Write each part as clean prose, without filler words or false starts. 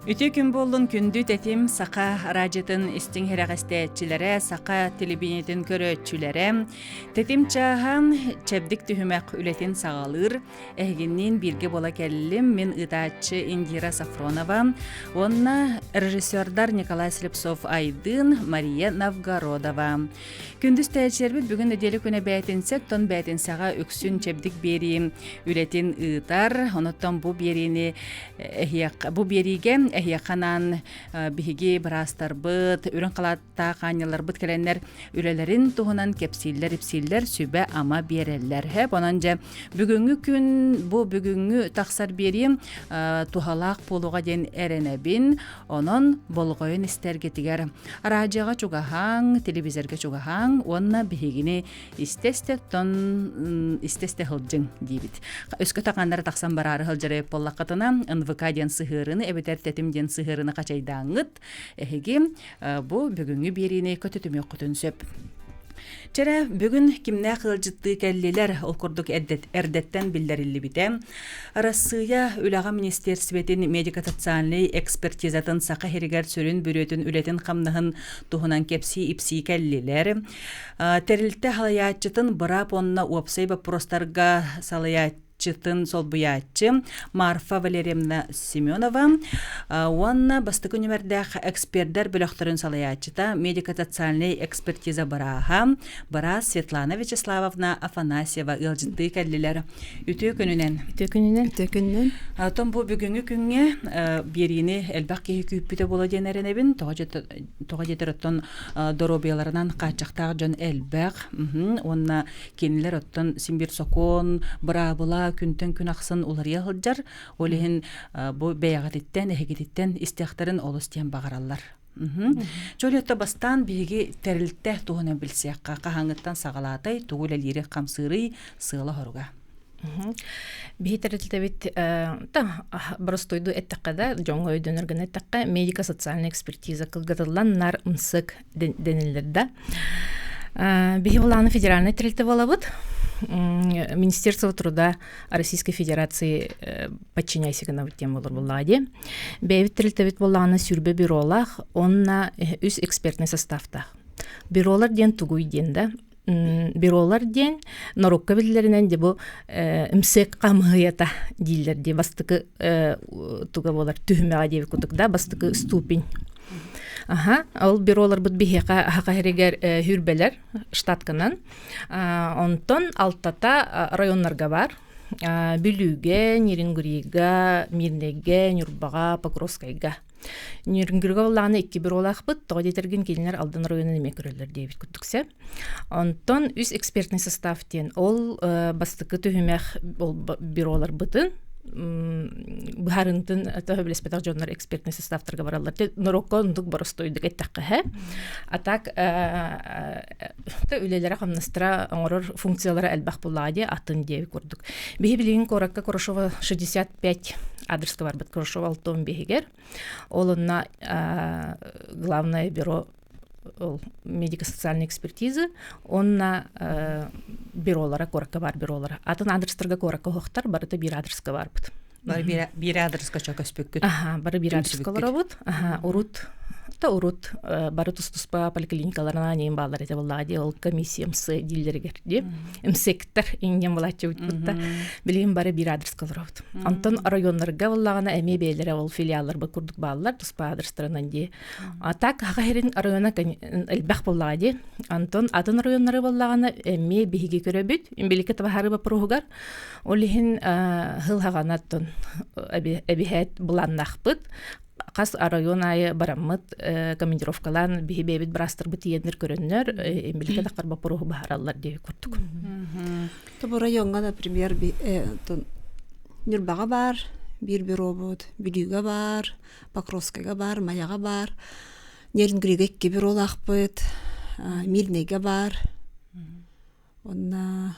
Үтүө күн буоллун күндү тэтим саха араадьытын истиҥ иһирэҕэстээччилэрэ, саха телевидениетин көрөөччүлэрэ. Тэтим чааһа чэбдик түһүмэх үлэтин саҕалыыр. Эһигинниин бииргэ буола кэллим. Мин ыытааччы Индира Сафронова уонна режиссердар Николай Слепцов-Айдын, Мария Новгородова. Күндү истээччилэрбит бүгүн нэдиэлэ күнэ бээтинсэ, оттон бээтинсэҕэ үксүн чэбдик биэрии үлэтин ыытар. Онуттан бу биэриини эһиэхэ бу биэриигэ эһиэхэ анаан биһиги быраастарбыт, үрүҥ халааттаах аанньаларбыт кэлэннэр үлэлэрин туһунан кэпсииллэр-ипсииллэр, сүбэ-ама биэрэллэр. Һэп, онон дьэ бүгүҥҥү күн бу бүгүҥҥү тахсар биэриим туһалаах буолуоҕа диэн эрэнэбин. Онон болҕойон истэргитигэр араадьыйаҕа чугаһааҥ, телевизорга чугаһааҥ уонна биһигини истэ-истэ оттон истэ-истэ сылдьыҥ диибит. Өскө таханнары тахсан бараары сылдьар буоллаххытына НВК диэн сыһыарыны эбэтэр тэтим диэн сыһыарыны хачайдааҥҥыт эһиги бу бүгүҥҥү биэриини көтүтүмүөххүтүн сөп. Чэрэ, бүгүн кимнээх ыалдьыттыы кэллилэр, ол курдук эрдэттэн биллэриллибитэ. Арассыыйа Үлэҕэ министиэрсибэтин медико-социальнай экспертизатын Саха сиригэр сүрүн бүрүөтүн үлэтин-хамнаһын туһунан кэпсии-ипсии кэллилэр. Тэрилтэ салайааччытын быраап уонна уопсай боппуруостарга салайааччытын солбуйааччы Марфа Валерьевна Семенова уонна бастакы нүмердээх экспердэр бөлөхтөрүн салайааччыта медико-социальнай экспертиза бырааһа быраас Светлана Вячеславовна Афанасьева ыалдьыттыы кэллилэр. Үтүө күнүнэн. Үтүө күнүнэн. Үтүө күнүнэн. Оттон бу бүгүҥҥү күҥҥэ биэриини элбэх киһи күүппүтэ буолуо диэн эрэнэбин. Тоҕо диэтэр оттон доруобуйаларынан хааччахтаах дьон элбэх уонна кинилэр оттон син биир сокуон, быраабыла күнтэн күн ахсын уларыйа сылдьар. Ол иһин бу бэйэҕититтэн, эһигититтэн истиэхтэрин олус диэн баҕараллар. Чөлүөттэ бастаан биһиги тэрилтэ туһунан билсиэххэ хаһааҥҥыттан саҕалаатай, тугу үлэлиири хамсыырый, сыала-соруга. Биһи тэрилтэбит та боростуойду эттэххэ да, дьоҥҥо өйдөнөр гына эттэххэ, медико-социальная экспертиза кылгатыллан нар МСЭК дэниллэр да. Биһи былааны федеральнай тэрилтэ буолабыт. Министерство труда Российской Федерации подчиняйся гынабыт диэн буолар буоллаҕа дии. Бэйэбит тэрилтэбит буоллаҕына сүүрбэ бюролаах, уонна үс экспертный составтаах. Бюролар диэн тугуй диэн да, бюролар диэн норуокка биллэринэн дьэ бу МСЭК хамыһыйата дииллэр дии бастакы туга буолар түһүмэҕэ диэбит курдук да бастакы ступень Аха, ол бюроларбыт биһиэхэ аха иһигэр хүрбэлэр штатканан. Онтон алтата районнарга бар. Бүлүүгэ, Нерюнгрига, Мирнэйгэ, Ньурбаҕа, Покровскайга. Нерюнгрига буоллаҕына икки бюролаахпыт, тоҕо диэтэргин кинилэр Алдан оройуонун эмиэ көрөллөр диэбит курдук сөп. Онтон үс экспертный состав диэн ол бастакы түһүмэх ол бюроларбытын быһаарынтын төһө билэспэтэх дьоннор экспертный составтарга бараллар. Норуокка оннук боростуойдук эттэххэ А так үлэлэрэ хамнастара оҥорор функциялара элбэх буоллаҕа дии атын диэби курдук. Биһи билигин куоракка Курашова 65 адреска барбыт Курашова алтон биһигэр. Ол онно главное бюро ол медико-социальной экспертизы онно бюролара куоракка бар бюролара. Атын адрестарга куоракка оһохтор барыта биир адреска барбыт. Бары биир адреска чөкөспүккүт. Аха, бары биир адреска олоробут. Аха, урут та урут бары тус-туспа поликлиникаларынан иин бааллар этэ буоллаҕа дии ол комиссия МС дииллэригэр дии МСЭКтэр иҥнэн булааччыбыт бутта билигин бары биир адреска олоробут онтон районнарга буоллаҕына эмиэ бэйэлэрэ ол филиалларбыт курдук бааллар туспа адрестарынан дии а так Саха сирин района элбэх буоллаҕа дии онтон атын районнары буоллаҕына эмиэ биһиги көрөбүт биликки табаһары боппуруоһугар ол иһин сыл хаҕанаттан эбиһээт былааннаахпыт хас оройуон аайы бараммыт командировкалаан биһи бэйэбит быраастарбыт тиийэннэр көрөннөр эмиликэ таххар боппуруоһу баһараллар диэби курдук. Тобу райоҥҥа, например, Ньурбаҕа баар биир бюробут, Бүлүүгэ баар, Покровскайга баар, Майаҕа баар, Нерюнгригэ икки бюролаахпыт, Мирнэйгэ баар. Онно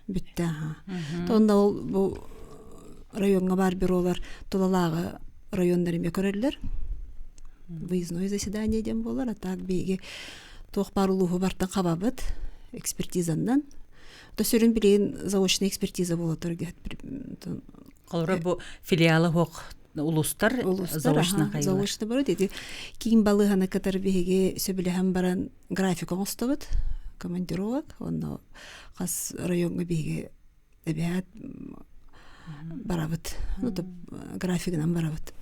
бүттэ аха. Онно ол бу райоҥҥа баар бюролар тулалааҕы районнар эмиэ көрөллөр. Выездное заседание диэн буолар, а так биһиги туох баар улууһу бартан хабабыт экспертизаннан. То сүрүн билигин заочная экспертиза буола турар. Холобура бу филиалы хуох. Улуустар заочно хайылар. Заочно барыт. Ити киин балыыһаны кытары биһиги сөбүлэһэн баран график оҥостобут, командировок. Онно хас райоҥҥа биһиги эбээт барабыт. Ну, графигынан барабыт.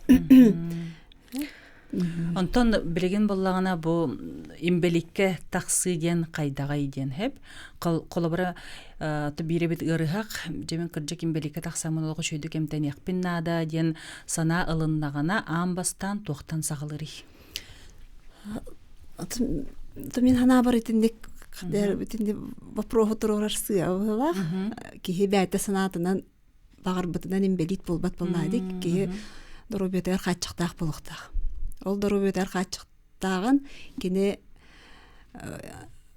Онтон билигин буоллаҕына бу имбэликкэ тахсыы диэн хайдаҕай диэн хэп. Холобура биирэбит ыарыһах дьэмин кырдьык имбэликкэ тахсаммын олох үчүгэйдик эмтэниэхпин наада диэн санаа ылыннаҕына аан бастаан туохтан саҕалыырый? Мин санаабар итинник итинник вопроһу туруорар сыаллаах киһи бэйэтэ санаатынан баҕарбытынан инбэлиит буолбат буоллаадик киһи доруобуйатыгар хааччахтаах буолуохтаах. Ол доруобуйатыгар хааччахтааҕын кини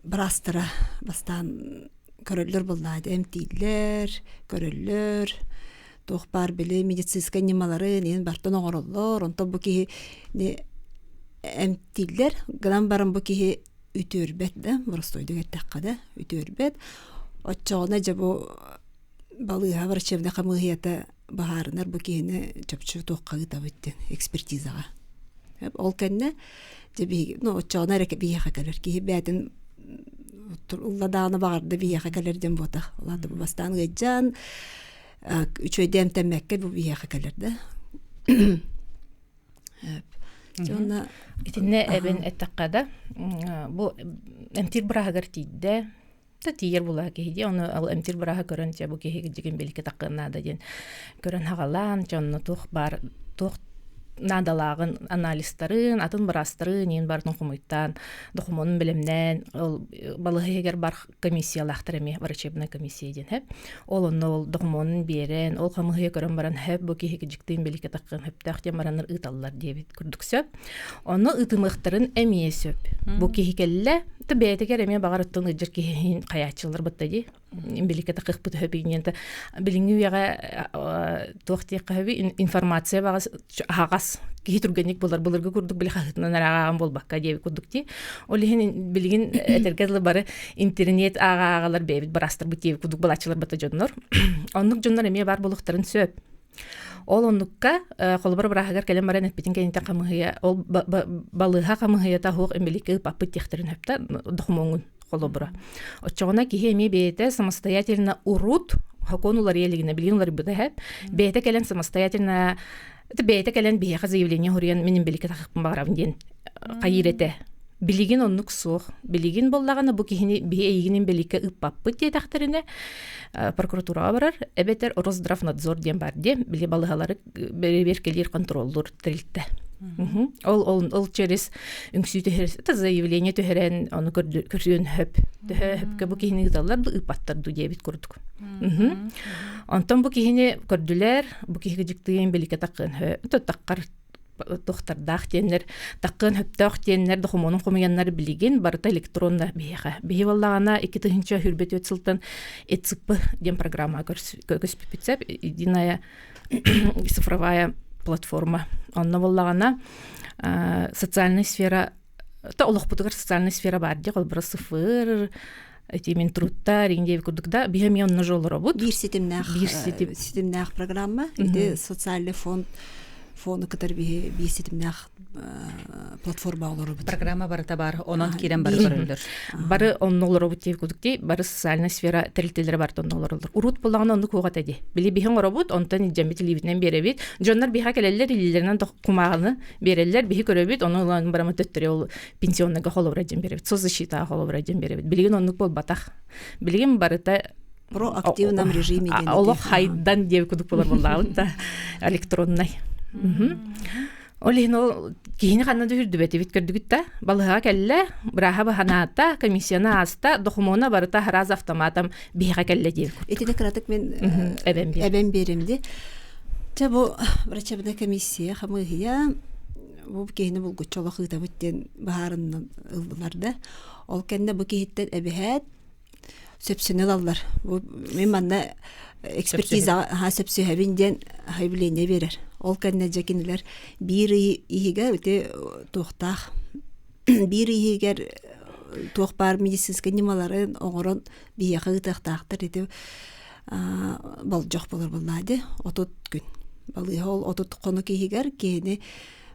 быраастара бастаан көрөллөр буоллаады эмтииллэр, көрөллөр, туох баар били медицинскэй ньымаларын иһин бартан оҥороллор. Онтон бу киһи эмтииллэр, гынан баран бу киһи үтүөрбэт да, боростуойдук эттэххэ да, үтүөрбэт. Оччоҕуна дьэ бу балыыһа врачебнай хамыыһыйата быһаарынар бу киһини чопчу туохха ыытабыт диэн экспертизаҕа. Ол кэннэ дьэ биһиги ну оччоҕуна эрэ биһиэхэ кэлэр киһи бэйэтин ылла даҕаны баҕарда биһиэхэ кэлэр диэн буотах. Ол аата бу бастаан ыалдьан үчүгэйдик эмтэммэккэ бу биһиэхэ кэлэр да. Уонна итиннэ эбэн эттэххэ да бу эмтиир бырааһыгар тиийдэ та тиийэр булаа киһи дии ону ол эмтиир бырааһа көрөн чэ бу киһи дьигин биликки таккын наада диэн көрөн хаҕалаан чэ онно туох баар туох наадалааҕын анализтарын атын быраастарын иин барытын хомуйтаан докумуонун бэлэмнээн ол балыыһа иһигэр бар комиссиялаахтар эмиэ врачебная комиссия диэн хэп ол онно ол докумуонун биэрэн ол хамыһыйа көрөн баран хэп бу киһи дьиктиин биликки таккын хөптөөх диэн бараннар ыыталлар диэбит курдук сөп Онно ыытымыахтарын эмиэ сөп. Бу киһи кэллэ, то бэйэтигэр эмиэ баҕар оттон ыдьыр киһиһин хайааччылар бытта дии. Биликке такыхпыт хөбүнньэн билиҥҥи үйэҕэ туох диэххэ хөбү информация баҕас аһаҕас киһи түргэнник булар былыргы курдук били хаһыытынан эрэ буолбакка диэбит курдук дии. Ол иһин билигин этэргэ дылы бары интернет ааҕа-ааҕалар бэйэбит быраастарбыт диэбит курдук балааччылар бата дьоннор. Оннук дьоннор эмиэ баар буолуохтарын сөп. Ол оннукка холобур бырааһыгар кэлэн баран эппитин кэнниттэн хамыһыйа ол балыыһа хамыһыйата суох эмиликкэ ыыппаппыт диэхтэрин сөп да докумуоҥун холобура. Оччоҕуна киһи эмиэ бэйэтэ самостоятельно урут сокуон уларыйа илигинэ билигин уларыйбыта иһэ бэйэтэ кэлэн самостоятельно бэйэтэ кэлэн биһиэхэ заявление суруйан мин эмбиликкэ тахыахпын баҕарабын диэн хайыыр этэ. Билигин оннук суох. Билигин буоллаҕына бу киһини биһи эйигин инбэлииккэ ыыппаппыт диэтэхтэринэ прокуратураҕа барар эбэтэр Росздравнадзор диэн бар диэн били балыһалары бэрэбиэркэлиир контроллуур тэрилтэ. Ол, ол, ол через үҥсүү түһэр, это заявление түһэрэн ону көрүөн хөп. Төһө хөпкө бу киһини ыыталлар ду ыыппаттар ду диэбит курдук. Онтон бу киһини көрдүлэр, бу киһигэ дьиктиин биликке таккын таххар туохтардаах диэннэр таккыан хөптөөх диэннэр докумуонун хомуйаннар билигин барыта электронно биһиэхэ. Биһи буоллаҕына 2024 сылтан ЭЦП диэн программа көспүппүт сөп единая цифровая платформа. Онно буоллаҕына социальная сфера та олохпутугар социальная сфера баар дии холбура сыфыр эти Минтрудта диэби курдук да биһи эмиэ онно же олоробут биир ситимнээх биир ситим ситимнээх программа ити социальный фонд фону кытары биһи биир ситимнээх платформа олоробут программа барыта бар онон киирэн бары көрөллөр бары онно олоробут диэби курдук дии бары социальная сфера тэрилтэлэрэ барыта онно олороллор урут буллаҕына оннук уоҕа этэ дии били биһи оҥоробут онтон илдьэммит илиибитинэн биэрэбит дьоннор биһиэхэ кэлэллэр илиилэринэн кумааҕыны биэрэллэр биһи көрөбүт ону ылан бараммыт төттөрү ол пенсионныйга холобура диэн биэрэбит соцзащитаҕа холобура диэн биэрэбит билигин оннук буолбатах билигин барыта проактивном режиме диэн олох хайдан диэбит курдук буолар буоллаҕыт да электроннай ол иһин ол киһини ханна да үрдүбэтибит көрдүгүт да балыһаҕа кэллэ бырааһа баһанаата комиссияны ааста докумуона барыта раз автоматом биһиэхэ кэллэ диир итини кыратык мин эбэн биэрим ди чэ бу врачебная комиссия хамыыһыйа бу киһини булгуччу олох ыытабыт диэн быһаарынна ыллылар да ол кэннэ бу киһиттэн эбиһээт сөпсүнү ылаллар бу мин манна экспертизаҕа сөпсүһэбин диэн заявление биэрэр ол кэннэ дьэ кинилэр биир ый иһигэр ити туохтаах биир ый иһигэр туох баар медицинскэй ньымаларын оҥорон биһиэхэ ыытыахтаахтар ити болдьох буолар буоллаа дии 30 күн. Балыыһа ол 30 хонук иһигэр киһини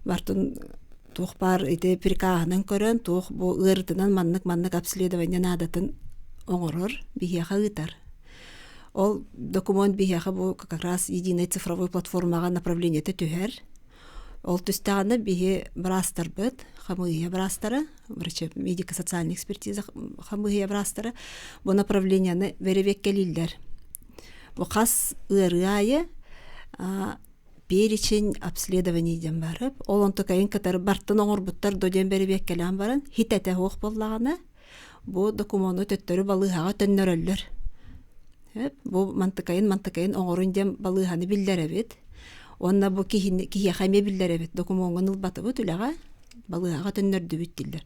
бартын туох баар ити прикаһынан көрөн туох бу ыарытынан маннык-маннык обследование наадатын оҥорор, биһиэхэ ыытар. Ол документ биһиэхэ бу как раз единой цифровой платформаҕа направлениета түһэр. Ол түстэҕинэ биһи быраастарбыт, хамыыһыйа быраастара, врачи медико-социальная экспертиза хамыыһыйа быраастара бу направлениены бэрэбиэккэлииллэр. Бу хас ыарыы аайы перечень обследований диэн барып, ол онтукайын кытары бартын оҥорбуттар до диэн бэрэбиэккэлээн баран хитэтэ суох буоллаҕына бу докумуону төттөрү балыыһаҕа төннөрөллөр. Бу мантыкайын мантыкайын оҥорун диэн балыыһаны биллэрэбит. Уонна бу киһини киһиэхэ эмиэ биллэрэбит. Докумуоҥҥун ылбатыбыт үлэҕэ, балыыһаҕа төннөрдүбүт дииллэр.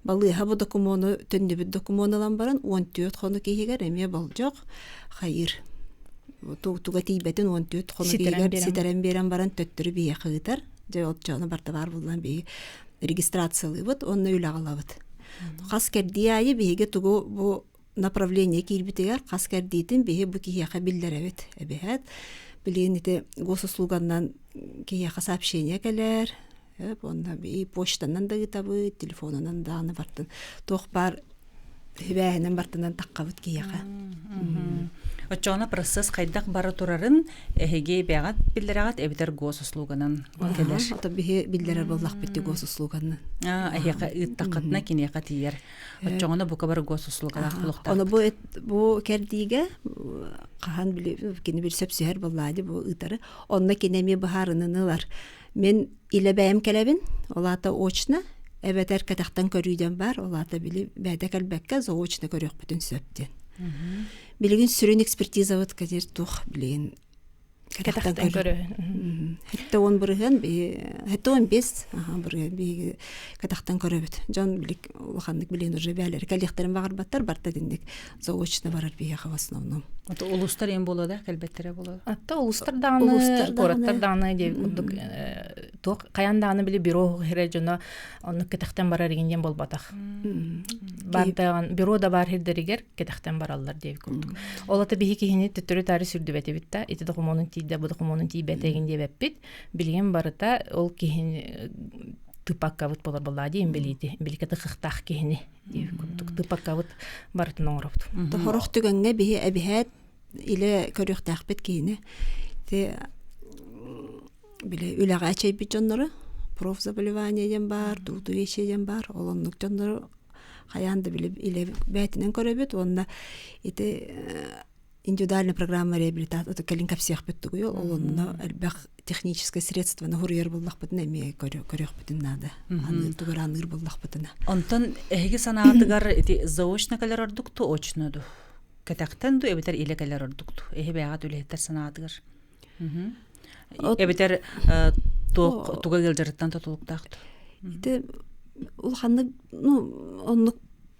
Балыыһа бу докумуону төннүбүт докумуону ылан баран 14 хонук иһигэр эмиэ болдьох хайыыр. Туга тиийбэтин 14 хонук иһигэр ситэрэн биэрэн баран төттөрү биһиэхэ ыытар. Дьэ оччоҕуна барыта баар буоллан биһиги регистрациялыыбыт уонна үлэҕэ ылабыт. Хас кэрдии аайы биһиги тугу бу направление киирбитигэр хас кэрдиитин биһи бу киһиэхэ биллэрэбит эбиһэт. Билигин ити госуслуганнан киһиэхэ сообщение кэлэр, уонна и почтанан да ыытабыт, телефонунан даҕаны бартын туох баар Үбээһинэн бартынан таххабыт киһиэхэ. Оччоҕуна процесс хайдах бара турарын эһиги бэҕэт биллэрэҕит эбэтэр госуслуганан кэлэр. Ото биһи биллэрэр буоллахпыт госуслуганан. Эһиэхэ ыыттаххытына киниэхэ тиийэр. Оччоҕуна бука бары госуслугалаах булуохтаах. Ону бу бу кэрдиигэ хаһан били кини бир сөпсүһэр буоллаады бу ыытары. Онно кини эмиэ быһаарыныны ылар. Мин илэ бэйэм кэлэбин, ол аата очно, эбэтэр кэтэхтэн көрүү диэн баар, ол аата били бэйэтэ кэлбэккэ заочно көрүөхпүтүн сөп диэн. Билигин сүрүн экспертизабыт кэтир туох билигин кэтэхтэн көрүү. 70 бырыһыан 75 бырыһыан биһиги кэтэхтэн көрөбүт. Дьон билик улаханнык билигин уже бээлэри кэлиэхтэрин баҕарбаттар, барта итинник заочно барар биһиэхэ в основном. Ото улуустар эм буолуо да кэлбэттэрэ буолуо. Атта улуустар даҕаны, куораттар даҕаны диэбит курдук туох хайаан даҕаны били бюро хирэ дьоно оннук кэтэхтэн барар игин диэн буолбатах. Бардаган бюро да бар хирдэригэр кэтэхтэн бараллар диэбит курдук. Ол ата биһи киһини төттөрү таары сүрдүбэтибит да ити докумуонун тиийдэ бу докумуонун тиийбэтэ игин диэбэппит. Билигин барыта ол киһини тыпаккабыт болор боллаа дии имбилиити имбиликэ тыкыхтаах киһини курдук тыпаккабыт барытын оҥоробут. Хорох түгэҥҥэ биһи эбиһээт илэ көрүөхтээхпит киһини те били үлэҕэ эчэйбит дьоннору профзаболевание диэн баар, тууту-вещи диэн баар, ол оннук дьоннору хайаан да били илэ бээтинэн көрөбүт уонна ити индивидуальная программа реабилитации кэлин кэпсиэхпит тугуй ол онно элбэх техническое средствоны хуруйар буллахпытына эмиэ көрүөхпүтүн наада аныыр тугар аныыр буллахпытына Онтон эһиги санаатыгар ити заочно кэлэр ордук ту очно ду кэтэхтэн ду эбэтэр илэ кэлэр ордук ту эһи бэйэҕит үлэһиттэр санаатыгар эбэтэр туох туга ыалдьарыттан тутулуктаах ту ити улаханнык ну оннук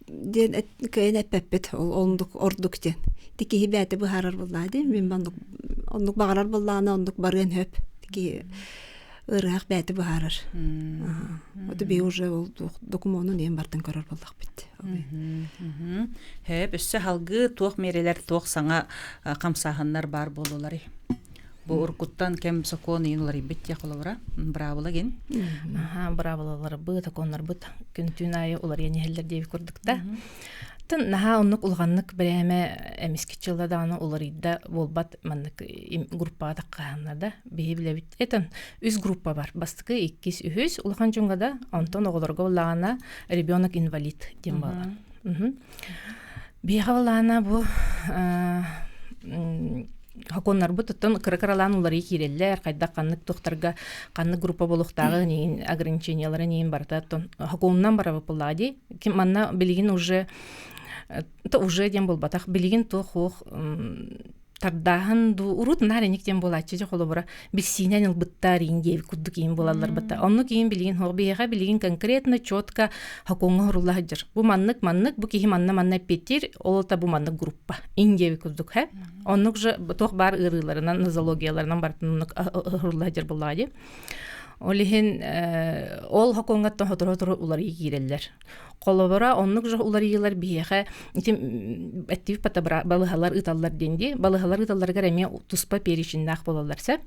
диэн кыайан эппэппит ол оннук ордук диэн ити киһи бэйэтэ быһаарар буоллаа дии мин оннук оннук баҕарар буоллаҕына оннук барыан сөп киһи ыарыһах бэйэтэ быһаарар ото би уже ол докумуонун иэн бартан көрөр буоллахпыт Хэп өссө халгыы туох миэрэлэр туох саҥа хамсааһыннар баар буолуларый Бу уруккуттан кэм сокуон ыйын уларыйбыт диэх холобура быраабыла гин. Аха, быраабылаларбыт, окуоннарбыт күн-түүн аайы уларыйан иһэллэр диэбит курдук да. Тын наһаа оннук улаханнык бирээмэ эмискиччи ыла даҕаны уларыйда буолбат маннык группаҕа таххаһанна да биһи билэбит. Этэн үс группа бар. Бастакы, иккис, үһүс улахан дьоҥҥо да, онтон оҕолорго буллаҕына ребенок инвалид диэн буолар. Биһиэхэ былаана бу хокуоннарбыт оттон кыра-кыралаан уларыйа киирэллэр, хайдах ханнык туохтарга ханнык группа буолуохтааҕын иһин ограничениеларын иһин барыта оттон хокуонунан барабыт буоллаҕа дии. Манна билигин уже то уже диэн буолбатах билигин туох-уох тардааһын дуу урут наар эник диэн буолааччы дьэ холобура билсиинэн ылбыттар иин диэбит курдук иин буолаллар бата оннук иин билигин хоох биһиэхэ билигин конкретно четко хокуоҥҥа хорулла сылдьар бу маннык маннык бу киһи манна манна эппиэттиир ол та бу маннык группа ин диэбит курдук хэ оннук же туох баар ыарыыларынан нозологияларынан барытын оннук хорулла сылдьар буоллаҕа дии ол иһин ол хокуоҥҥаттан сотору-сотору уларыйыы киирэллэр. Холобура, оннук же уларыйыылар биһиэхэ ити эттибит балыһалар ыыталлар диэн дии. Балыһалар ыыталларыгар эмиэ туспа переченнээх буолаллар сөп.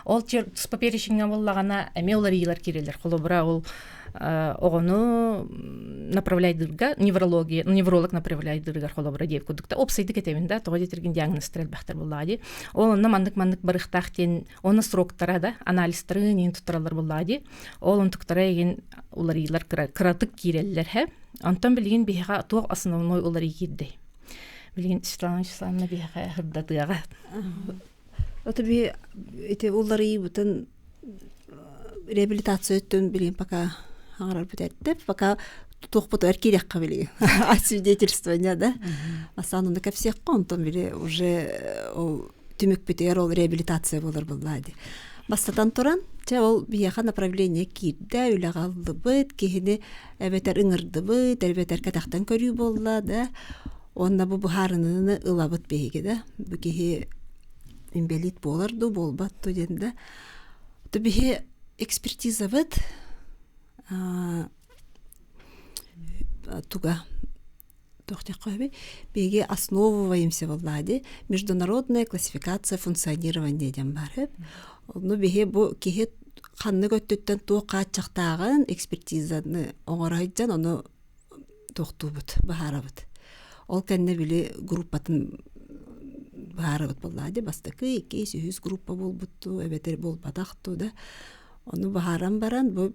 Ол туспа перечеҥҥэ буоллаҕына эмиэ уларыйыылар киирэллэр. Холобура, ол оҕону направляйдыырга неврология невролог направляйдыырыгар холобура диэбит курдук да уопсайдык этэбин да тоҕо диэтэргин диагнозтар элбэхтэр буоллаҕа дии. Ол онно маннык-маннык барыахтаах диэн онно сроктара да анализтарын иин туттараллар буоллаҕа дии. Ол онтуктара игин уларыйыылар кыратык киирэллэр һэ. Онтон билигин биһиэхэ туох основной уларыйыы киирдэй? Билигин Светлана Вячеславовна биһиэхэ сырдатыаҕа. Ото би ити уларыйыыбытын реабилитация өттүн билигин пока аҥарарбыт эрдэ пока туохпутугар киириэххэ билигин освидетельствование да асан ону кэпсиэххэ онтон били уже ол түмүкпүтүгэр ол реабилитация буолар буоллаа дии бастатан туран чэ ол биһиэхэ направление киирдэ үлэҕэ ыллыбыт киһини эбэтэр ыҥырдыбыт эбэтэр кэтэхтэн көрүү буолла да уонна бу быһаарыныыны ылабыт биһиги да бу киһи инбэлиит буолар дуу буолбат дуу диэн да то биһи экспертизабыт туга туох биһиги основываемся буоллаа дии международная классификация функционирования диэн баар үһү онно биһи бу киһи ханнык өттүттэн туох хааччахтааҕын экспертизаны оҥоро сылдьан ону туохтуубут быһаарабыт ол кэннэ били группатын быһаарабыт буоллаа дии бастакы иккис үһүс группа буолбут дуу эбэтэр буолбатах дуу да ону быһааран баран бу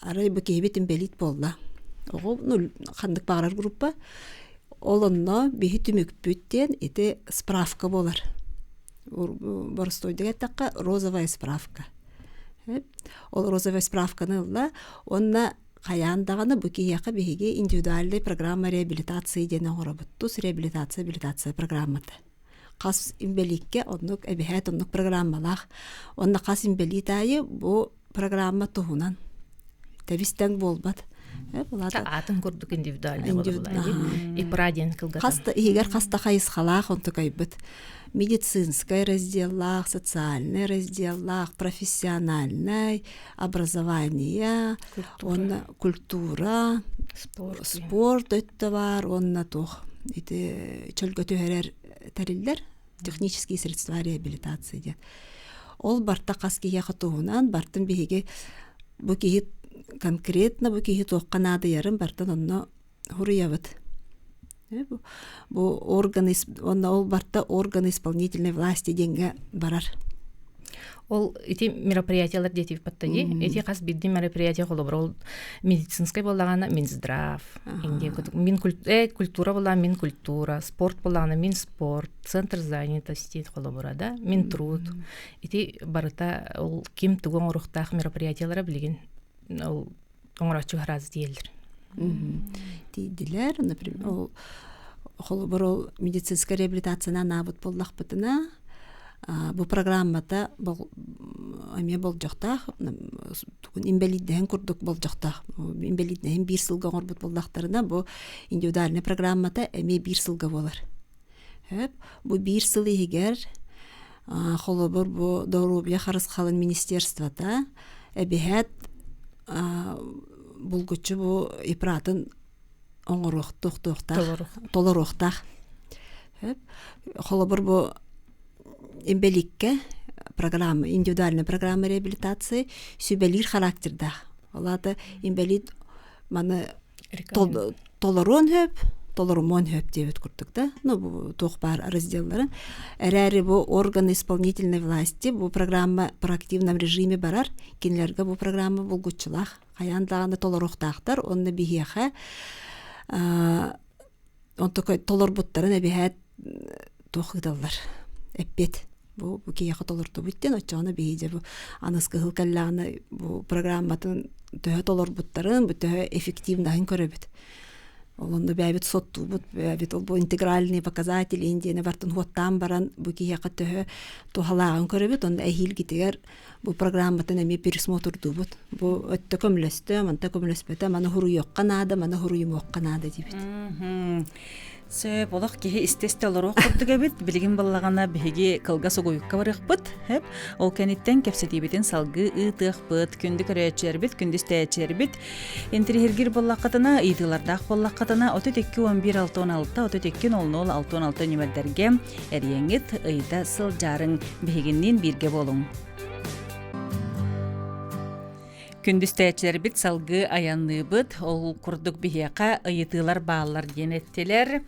арай бу киһибит инбэлиит буолла оҕо ну ханнык баҕарар группа ол онно биһи түмүкпүт диэн ити справка буолар боростуойдук эттэххэ розовая справка ол розовая справканы ылла уонна хайаан даҕаны бу киһиэхэ биһиги индивидуальный программа реабилитации диэн оҥоробут тус реабилитация реабилитация программата хас инбэлииккэ оннук эбэһээт оннук программалаах уонна хас инбэлиит аайы бу программа туһунан тэбис-тэҥ буолбат Атын курдук индивидуальный ИПРА диэн кылгатан. Хаста иһигэр хаста хайысхалаах онтукайбыт. Медицинскай разделлаах, социальный разделлаах, профессиональный, образование, уонна культура, спорт, спорт өттө бар, уонна туох ити чөлгө түһэрэр тэриллэр технические средства реабилитации диэн. Ол барта хас киһиэхэ туһунан бартын биһиги бу киһи конкретно бу киһи туохха наадыйарын бартын онно хуруйабыт. Бу органы онно ол барта органы исполнительной власти диэҥҥэ барар. Ол ити мероприятиялар диэтибит баттаги. Ити хас биирдии мероприятие холобур ол медицинскай буоллаҕына Минздрав, мин культура буоллаҕына мин культура, спорт буоллаҕына мин спорт, центр занятости холобура да, мин труд. Ити барыта ол ким тугу оҥоруохтаах мероприятиялара билигин ол оҥорооччу араас диэллэр. Тиийдилэр, например, ол холобур ол медицинскэй реабилитацияны анаабыт буоллахпытына, бу программата эмиэ болдьохтоох инбэлииттэһин курдук болдьохтоох инбэлииттэһин биир сылга оҥорбут буоллахтарына бу индивидуальнай программата эмиэ биир сылга буолар бу биир сыл иһигэр холобур бу доруобуйа харысхалын министерствота эбиһээт булгуччу бу ипратын оҥоруохтуохтаах толоруохтаах холобур бу инбэлииккэ программа индивидуальная программа реабилитации сүбэлиир характердаах ол аата инбэлиит маны толоруон сөп толорумуон сөп диэбит курдук да ну бу туох баар разделларын эрээри бу органы исполнительной власти бу программа проактивном режиме барар кинилэргэ бу программа булгуччулаах хайаан даҕаны толоруохтаахтар уонна биһиэхэ онтука толорбуттарын эбиһээт туох ыыталлар эппиэт бу бу киһиэхэ толордубут диэн оччоҕуна биһиги дьэ бу аныс кыһыл кэллэҕинэ бу программатын төһө толорбуттарын бу төһө эффективнаһын көрөбүт ол онно бэйэбит соттуубут бэйэбит ол бу интегральные показатели диэни бартын хуоттаан баран бу киһиэхэ төһө туһалааҕын көрөбүт онно эһиилгитигэр бу программатын эмиэ пересмотрдуубут бу өттө көмөлөстө манта көмөлөспөтө маны хуруйуохха наада маны хуруйумуохха наада диибит. Сөп, олох киһи истэ-истэ олоруох курдук эбит. Билигин баллаҕана биһиги кылгас угуйукка барыахпыт. Хөп. Ол кэнниттэн кэпсэтиибитин салгыы ыытыахпыт. Күндү көрөөччүлэрбит, күндү истээччилэрбит интириһиргир буоллаххытына, ыйытыылардаах буоллаххытына 32 11 66 32 00 66 нүмердэргэ эрийэҥҥит ыйыта сылдьаарыҥ. Биһигинниин бииргэ буолуҥ. Күндүстээччилэрбит салгыы айанныыбыт. Ол курдук биһиэхэ ыйытыылар бааллар диэн эттилэр.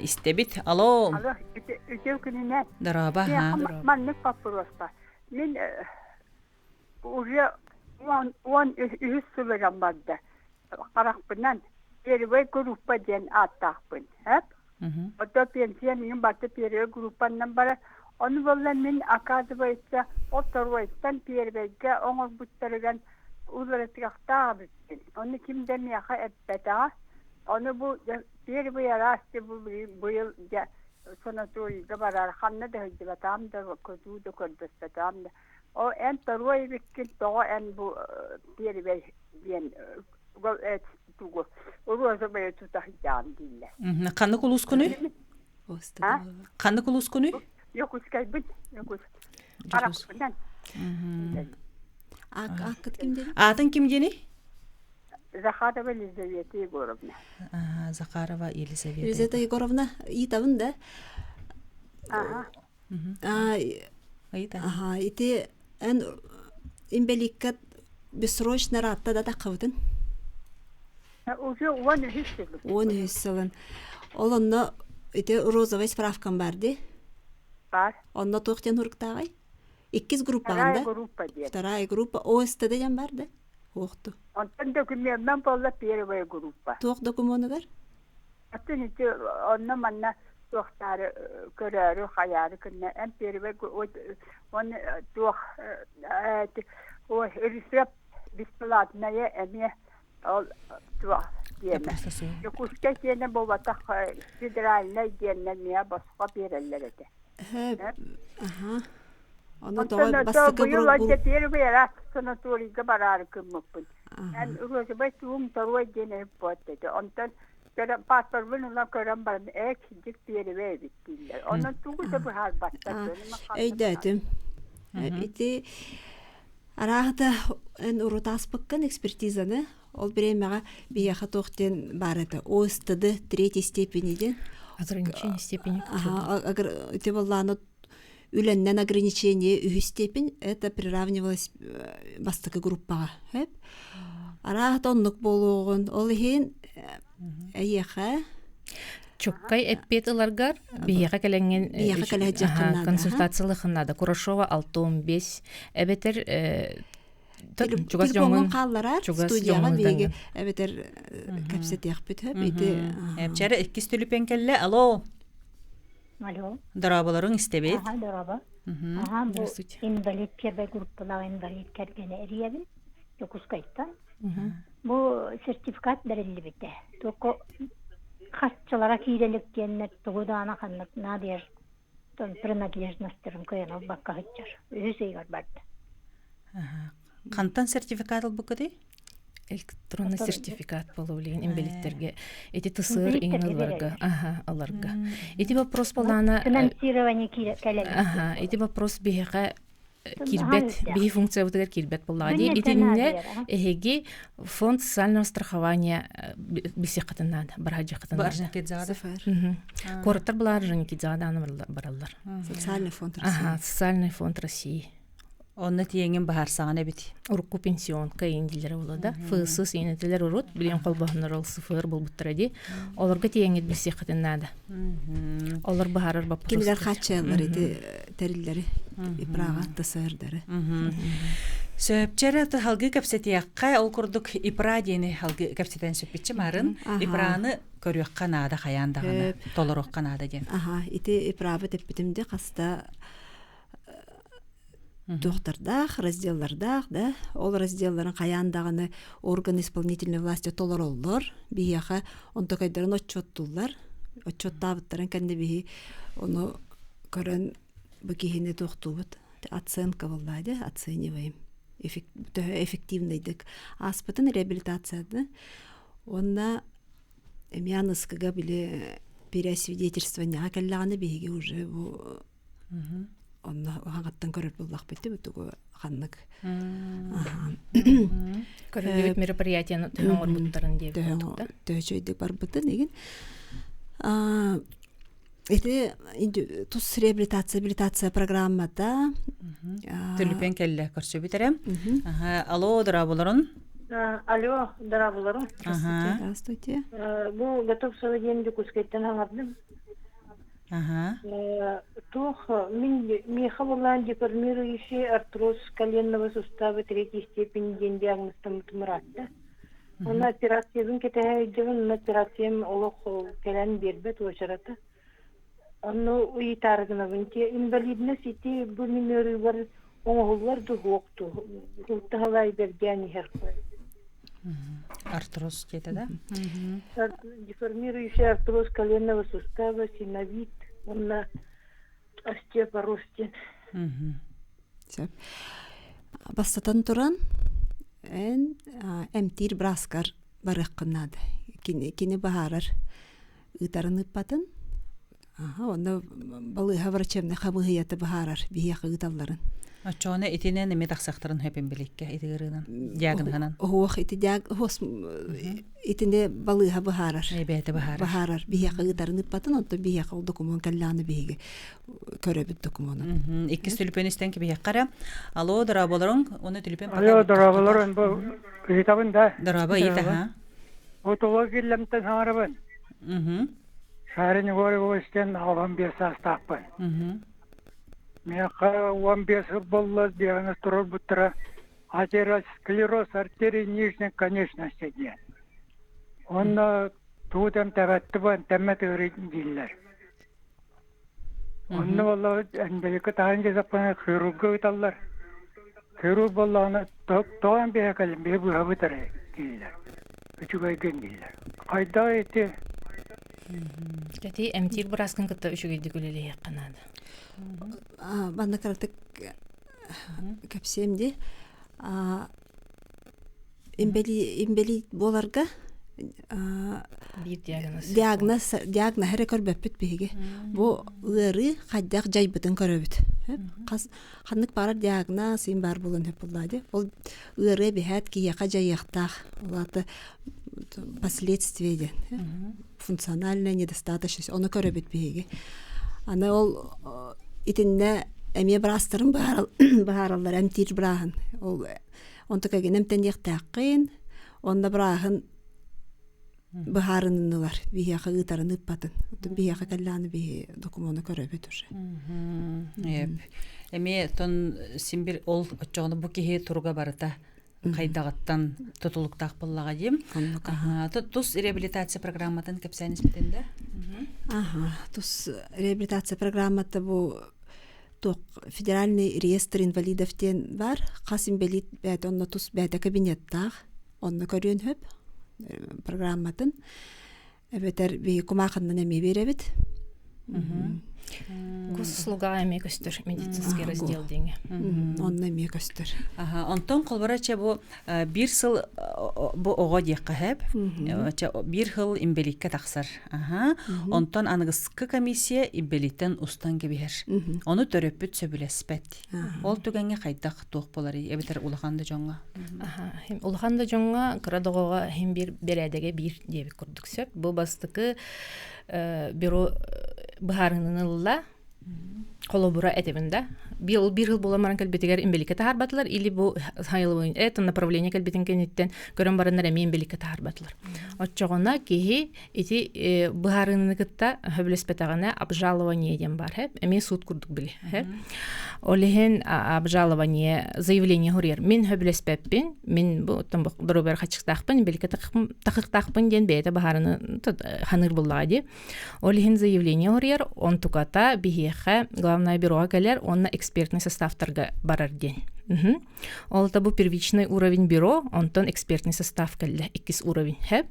Истэбит. Алло. Алло, үтүө күнүнэн. Дорообо. Маннык боппуруос бар. Мин уже 13 сылыгам барда. Харахпынан первый группа диэн ааттаахпын. Хэп? Ото пенсия мин барта первый группаннан бара. Ону буолла мин оказывается ол второйттан первойга оҥорбуттарыгар уларытыахтаах эбиппин. Ону ким да миэхэ эппэтэҕэ. Ону бу первый раз бу быйыл дьэ санаторийга барар ханна да сылдьыбатаҕым да көтүү да көрдөспөтөҕүм да. О эн второй эбиккин тоҕо эн бу первый диэн тугу розовая тутаһыйдаан дииллэр. Ханнык улуускунуй? Ханнык улуускунуй? Якутскайбыт, Якут. Арахпынан. Ааккыт ким диэний? Аатын ким диэний? Захарова Елизавета Егоровна. Захарова Елизавета. Елизавета Егоровна, ыйытабын да? Ага. Аха, ити эн инбэлииккэ бессрочно ыраатта да таххыбытын? Уже 13 сыл. 13 сылын. Ол онно ити розовый справкам бар дии? Бар. Онно туох диэн хуруктааҕый? Иккис группаҕын Вторая да? группа диэн. Вторая группа ОСТД диэн бар да? Уохту. Онтон докумуоннан буолла первая группа. Туох докумуонугар? Атын ити онно-манна туохтаары көрөөрү хайаары гынна эн первый он туох ой рецепт бесплатная эмиэ ол туох диэнэ Дьокуускай диэнэ буолбатах федеральнай диэннэ эмиэ босхо биэрэллэр этэ. Аха. Ону тоҕо бастакы быйыл антя первый раз санаторийга бараары гыммыппын. Эн розовай туум торуой диэн эһип буот этэ. Онтон паспорбун ылан көрөн баран ээ кирдик первый эбит дииллэр. Онон тугу да быһаарбаттар. Өйдөөтүм. Ити арааһыта эн урут ааспыккын экспертизаны ол бириэмэҕэ биһиэхэ туох диэн баар этэ ОСТД третьей степени диэн ограничение степени ити буоллааны үлэннэн ограничение үһүс степень это приравнивалось бастакы группаҕа хөп арааһыта оннук буолуоҕун ол иһин эйиэхэ Чуккай эппиэт ыларгар биһиэхэ кэлэҥҥин биһиэхэ кэлэһдьэххин наада консультациялыххын наада Курашова 615 эбэтэр чугас дьоҥҥун хаалларар студияҕа биһиги эбэтэр кэпсэтиэхпит хөп ити Эпчэрэ иккис түлүпэн кэллэ алло Алло. Дорооболоруҥ истэбит. Аха, дорообо. Аха, бу инвалид первой группалаах инвалид кэргэнэ эрийэбин Дьокуускайтан. Бу сертификат бэриллибитэ. Только харчылара киирэ илик диэннэр тугу даҕаны ханнык наадыйар принадлежностарын кыайан ылбакка сылдьар. Үһүс ыйыгар барда. Хантан сертификат ылбыккытый? Электронный сертификат буолуо билигин инбэлиттэргэ ити ТСР иҥин ыларга аха ыларга ити вопрос балаана финансирование кэлэн аха ити вопрос биһиэхэ киирбэт биһи функциябытыгар киирбэт буоллаҕа дии итиннэ эһиги фонд социального страхования билсиэххитин наада бараһадьыаххытын наада куораттар былаар Орджоникидзеҕа бараллар социальный фонд России социальный фонд России Онно тиэҥин баһарсаҕын эбит. Урукку пенсионка индилэрэ буолла да. ФСС иинэтилэр урут, билигин холбоһоннор ол СФР буолбуттара дии. Олорго тиэҥҥит билсиэххитин наада. Олор баһарар боппуруостар. Кинилэр хааччыйаллар ити тэриллэри, ИПРАҕа ТСРдары. Сөпчэрэ халгыы кэпсэтиэххэ, ол курдук ИПРА диэни халгыы кэпсэтэн сөппүтчэ марын. ИПРАны көрүөххэ наада хайаан даҕаны, толоруохха наада диэн. Аха, ити ИПРАбы тэппитим де хаста туохтардаах, разделлардаах да, ол разделларын хайаан даҕаны орган исполнительной власти толороллор, биһиэхэ онтокайдарын отчуоттууллар, отчуоттаабыттарын кэннэ биһи ону көрөн бу киһини туохтуубут оценка буоллаа дии оцениваем төһө эффективнайдык ааспытын реабилитацияны уонна эмиэ аныскыга били. Переосвидетельствованиеҕа кэллэҕинэ биһиги уже бу онно хаҥаттан көрөр буоллахпыт бу тугу ханнык Көрүллүбүт мероприятияны төһө оҥорбуттарын диэбит курдук да. Төһө үчүгэйдик барбытын игин. Ити тус реабилитация реабилитация программата Түлүпен кэллэ көрсүбүт эрэ. Алло, дорооболорун. Алло, дорооболорун. Здравствуйте. Бу Готовцева диэн Дьокуускайтан аҥардым. Туох мин миэхэ буоллаан деформирующий артроз коленного сустава третьей степени диэн диагнозтаммытым ыраатта. Онно операциябын кэтэһэ сылдьабын, онно операциям олох кэлэн биэрбэт уочарата. Онно ыйытаары гынабын ти инвалидность ити бу мин ыарыыбар оҥоһуллар дуу суох дуу ылтаһалай бэргээн иһэр. Артроз диэтэ да? Деформирующий артроз коленного сустава, синовит уонна остеопороз диэн. Сөп. Бастатан туран, эн эмтиир бырааскар барыаххын наада. Кини, кини баһаарар ыытарын ыыппатын. Аха, онно балыыһа врачебнай хамыыһыйата быһаарар биһиэхэ ыыталларын. Оччоҕуна итинэн эмиэ тахсахтарын хөпүн биликкэ ити ырыынан диагноһынан. Оһуох ити диаг хос итини балыыһа быһаарар. Эбээтэ быһаарар. Быһаарар. Биһиэхэ ыытарын ыыппатын, онтон биһиэхэ ол докумуон кэллэҕинэ биһиги көрөбүт докумуонун. Иккис түлүпүөн истэн кибиһиэххэ эрэ. Алло, дорооболоруҥ. Уну түлүпүөн Алло, дорооболорун. Бу ыйытабын да. Дорообо ыйыт аха. Бу тула киллэмтэн саҥарабын. Шарин Егоровичтан 85 саастаахпын. Миэхэ 15 сыл буолла диагноз туруорбуттара атеросклероз артерий нижней конечности диэн. Онно тугу эмтээбэттибин, эмтэммэт ыарыы дииллэр. Онно буолла энбэликкэ таһын дьасаппына хирурга ыыталлар. Хирург буоллаҕына тоҕо эмбиһэ кэлин биһи быһабыт эрэ дииллэр. Үчүгэйгин дииллэр. Хайдах ити Кэти эмтиир бырааскын кытта үчүгэйдик үлэлиэххэ наада. Манна кыратык кэпсиэм дии. Имбэлиит буоларга биир диагноз диагноз диагноһы эрэ көрбөппүт биһиги. Бу ыарыы хайдах дьайбытын көрөбүт. Хас ханнык баарар диагноз им баар буолан сөп буоллаа дии. Ол ыарыы эбиһээт киһиэхэ дьайыахтаах. Ол аата последствие диэн. Функциональная недостаточность. Ону көрөбүт биһиги. Аны ол итиннэ эмиэ быраастарын быһаараллар эмтиир бырааһын. Ол онтукагин эмтэниэхтээххин, онно бырааһын быһаарыннылар биһиэхэ ыытарын ыыппатын. Оттон биһиэхэ кэллэҕинэ биһи докумуону көрөбүт уже. Эмиэ тон син бир ол оччоҕуна бу киһи туруга барыта хайдаҕыттан тутулуктаах буоллаҕа диим. Тус реабилитация программатын кэпсээн испитин да? Аха, тус реабилитация программата бу туох федеральный реестр инвалидов диэн бар. Хас инбэлиит бэйэтэ онно тус бэйэтэ кабинеттаах. Онно көрүөн сөп программатын. Эбэтэр биһи кумаахыннан эмиэ биэрэбит. Госуслугаҕа эмиэ көстөр медицинский раздел диэҥэ. Онно эмиэ көстөр. Онтон холбора чэ бу биир сыл бу оҕо диэххэ сөп. Чэ биир сыл имбэлииккэ тахсар. Онтон аныгыскы комиссия имбэлииттэн устан кэбиһэр. Ону төрөппүт сөбүлэспэт. Ол түгэҥҥэ хайдах туох буоларый эбэтэр улахан да дьоҥҥо? Улахан да дьоҥҥо кыра да оҕоҕо иһин биир бэрээдэгэ биир диэбит курдук сөп. Бу бастакы бюро быһаарыыны ылла. Холобура этэбин да. Бил биир сыл буолан баран кэлбитигэр имбэликкэ таһаарбатылар или бу это направление кэлбитин кэнниттэн көрөн бараннар эмиэ имбэликкэ таһаарбатылар. Оччоҕуна киһи ити быһаарыыны кытта сөбүлэспэтэҕинэ обжалование диэн баар һэ эмиэ суут курдук били һэ ол иһин обжалование заявление суруйар мин сөбүлэспэппин мин бу доруобуйар хаччыктаахпын биликэ тахыктаахпын диэн бэйэтэ баһаарыны ханыыр буллаҕа дии ол иһин заявление суруйар онтуката биһиэхэ главное бюроҕа кэлэр уонна экспертный составтарга барар диэн Ол бу первичный уровень бюро, онтон экспертный состав кэллэ, иккис уровень. Хэ?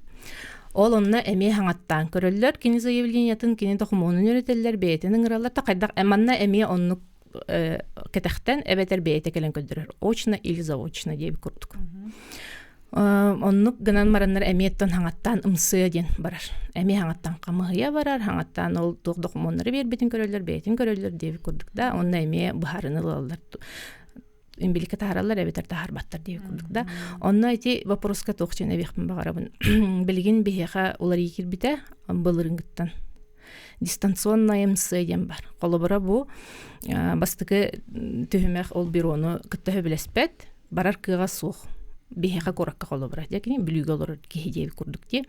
Ол онно эмиэ хаҥаттаан көрөллөр, кини заявлениетын, кини докумуонун үөрэтэллэр, бэйэтин ыҥыраллар, та хайдах манна эмиэ оннук кэтэхтэн эбэтэр бэйэтэ кэлэн көрдөрөр. Очно или заочно диэбит курдук. Оннук гынан бараннар эмиэттэн хаҥаттаан ымсыа диэн барар. Эмиэ хаҥаттан хамыһыйа барар, хаҥаттаан ол туох докумуоннары биэрбитин көрөллөр, бэйэтин көрөллөр диэбит курдук да, онно эмиэ быһаарыны ылаллар. Имбиликэ таһаараллар эбэтэр таһаарбаттар диэбит курдук да. Онно ити вопроска туох диэн эбиэхпин баҕарабын. Билигин биһиэхэ уларыйыы киирбитэ былырыыҥҥыттан. Дистанционная МС диэн бар. Холобура бу бастакы түһүмэх ол бюрону кытта сөбүлэспэт, барар кыаҕа суох. Биһиэхэ куоракка холобура дьэ кини Бүлүүгэ олорор киһи диэбит курдук дии.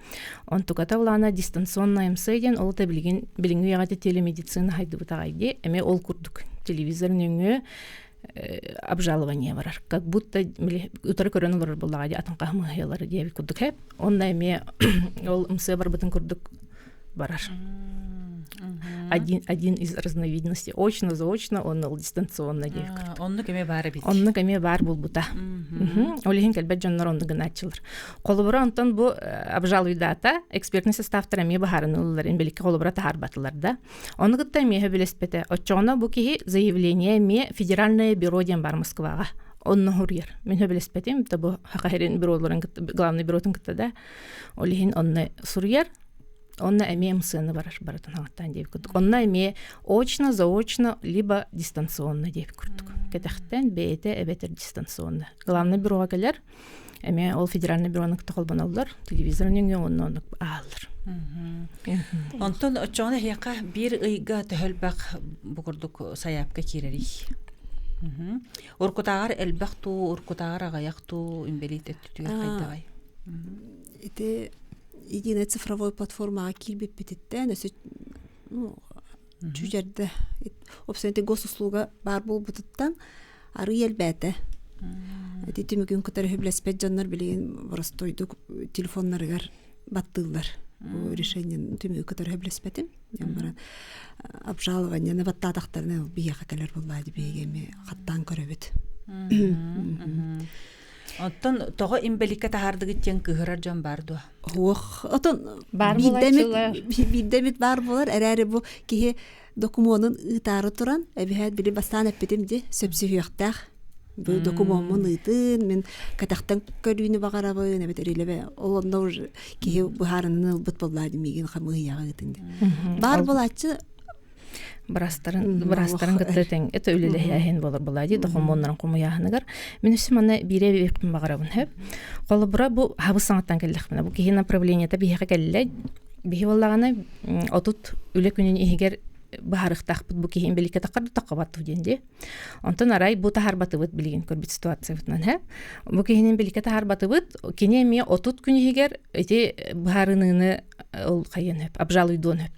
Онтуката улаана дистанционная МС диэн ол да билигин билиҥҥи үйэҕэ телемедицина хайдыбыт аҕай дии. Эмиэ ол курдук телевизор нөҥүө обжалование барар. Как будто утары көрөн олорор буоллаҕа дии атын хаһымыһыйалары диэбит курдук хэп. Онно эмиэ ол МС барбытын курдук барар. Один из разновидностей. Очно, заочно, он ол дистанционно диэбит курдук. Оннук эмиэ баар эбит. Оннук эмиэ баар буолбута. Ол иһин кэлбэт дьоннор оннук гынааччылар. Холобура онтон бу обжалуйдаата экспертный составтар эмиэ баһаарыны ыллар, инбэликкэ холобура таһаарбатылар да. Ону кытта эмиэ сөбүлэспэтэ. Оччоҕуна бу киһи заявление эмиэ Федеральное бюро диэн бар Москваҕа. Онно суруйар. Мин сөбүлэспэтим, то бу Хахахерин бюроларын кытта, главный бюротун кытта да. Ол иһин онно суруйар. Онно эмиэ МСН барар барытын хаҥаттаан диэбит курдук. Онно эмиэ очно, заочно, либо дистанционно диэбит курдук. Кэтэхтэн бэйэтэ эбэтэр дистанционно. Главный бюроҕа кэлэр, эмиэ ол федеральный бюрону кытта холбоноллор, телевизор нөҥүө онно оннук ааллар. Онтон оччоҕуна эһиэхэ биир ыйга төһө элбэх бу курдук сайаапка киирэрий? Уркутааҕар элбэх туу, уркутааҕар аҕыйах туу, инбэлиит өттүтүгэр хайдаҕай? Ити единая цифровой платформаҕа киирбиппититтэн өссө ну, чүчэрдэ Опсуйан госуслуга баар буолбутуттан арыый элбээтэ. Ити түмүгүн кытары сөбүлэспэт дьоннор билигин боростуойдук телефоннарыгар баттыыллар. Бу решениен түмүгү кытары сөбүлэспэтим. Диэн баран обжалованиены баттаатахтарына биһиэхэ кэлэр буоллаа дии биһиги эмиэ хаттаан көрөбүт. Оттон тоҕо имбэликкэ таһаардыгыт диэн кыыһырар дьон баар дуо? Уох, отон Баар биирдэ эмит буолааччылар. биирдэ эмит баар буолар эрээри бу киһи докумуонун ыытаары туран эбиһээт били бастаан эппитим дии сөпсүһүөхтээх бу докумуоммун ыытын мин кэтэхтэн көрүүнү баҕарабын эбэтэр илэбэ ол онно уже киһи быһаарынын ылбыт буоллаа миигин хамыыһыйаҕа ыытын диэн баар буолааччы быраастарын быраастарын кытта тэҥ это үлэлэһээһин буолар буолаа дии докумуоннарын хомуйааһыныгар мин өссө манна биирэ эбиэхпин баҕарабын хөп холобура бу хабыс саҥаттан кэллэхпинэ бу киһи направлениета биһиэхэ кэллэ биһи буоллаҕына 30 үлэ күнүн иһигэр быһаарыахтаахпыт бу киһи инбэлииккэ таххар да таххабат диэн дии онтон арай бу таһаарбатыбыт билигин көрбүт ситуациябытынан һэ бу киһини инбэлииккэ таһаарбатыбыт кини эмиэ 30 күн иһигэр ити быһаарыныыны ол хайыан хөп обжалуйдуон хөп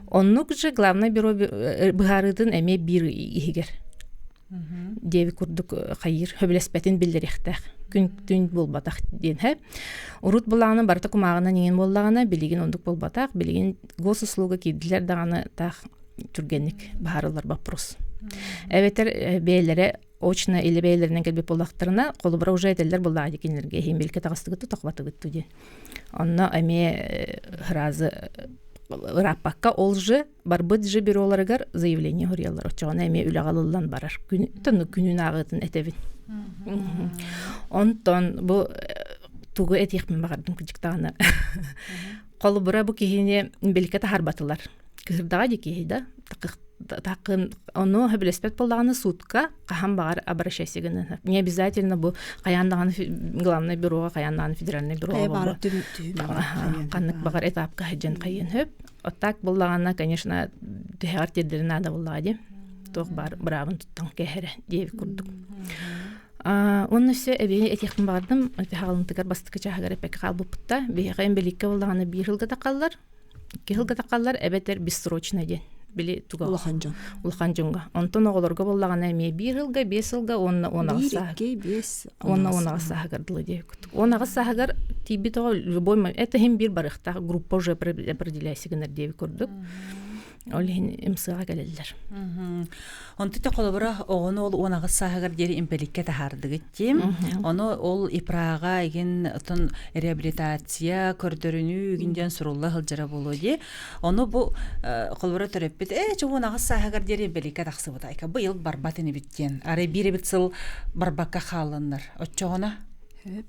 Оннук же главное бюро быһаарыытын эмиэ биир иһигэр диэби курдук хайыыр хөбүлэспэтин биллэриэхтээх күн түн буолбатах диэн һэ урут былаана барыта кумааҕынан иҥин буоллаҕына билигин оннук буолбатах билигин госуслуга киирдилэр даҕаны таах түргэнник быһаарыллар вопрос эбэтэр бэйэлэрэ очно или бэйэлэринэн кэлбит буоллахтарына холобура уже этэллэр буоллаҕа дии кинилэргэ иһин билке таҕыстыгыт тохбатыгыт диэн онно эмиэ сразу ырааппакка ол же барбыт же бюроларыгар заявление суруйаллар оччоҕуна эмиэ үлэҕэ ылыллан барар күн күнүн ааҕыытын этэбин онтон бу тугу этиэхпин баҕардым кырдьыктаҕына холобура бу киһини биликэ таһаарбатылар кыһырдаҕа дии киһи да такын ону сөбүлэспэт буоллаҕына суутка хаһан баҕар обращайся гынан не обязательно бу хайаан даҕаны главное бюроҕа хайаан даҕаны федеральный бюроҕа ханнык баҕар этапка сылдьан хайыан сөп вот так буоллаҕына конечно түһэҕэр тиэрдэрэ наада буоллаҕа дии туох баар быраабын туттан кэһэрэ диэбит курдук уонна өссө эбии этиэхпин баҕардым хаалымтыгар бастакы чааһыгар эппэккэ хаалбыппыт биһиэхэ инбэлииккэ буоллаҕына биир сылга тахаллар Икки сылга тахаллар эбэтэр бессрочно диэн били туга улахан дьон улахан дьоҥҥо онтон оҕолорго буоллаҕына эмиэ биир сылга биэс сылга уонна уон аҕыс сааһыгар биэс уонна уон аҕыс сааһыгар дылы диэбит уон аҕыс сааһыгар тиийбит оҕо любой момент это иһин биир барыахтаах группа уже определяйся гынар диэбит курдук Ол иһин ымсыаҕа кэлэллэр. Онту те холобура оҕону ол уон аҕыс сааһыгар диэри импэликкэ таһаардыгыт дии. Ону ол ИПРА-ҕа игин отон реабилитация көрдөрүнүү игин диэн сурулла сылдьара буолуо дии. Ону бу холобура төрөппүт ээ чэ уон аҕыс сааһыгар диэри импэликкэ тахсыбыта. Айка быйыл барбат инибит диэн. Арай биир эбит сыл барбакка хаалланнар. Оччоҕуна?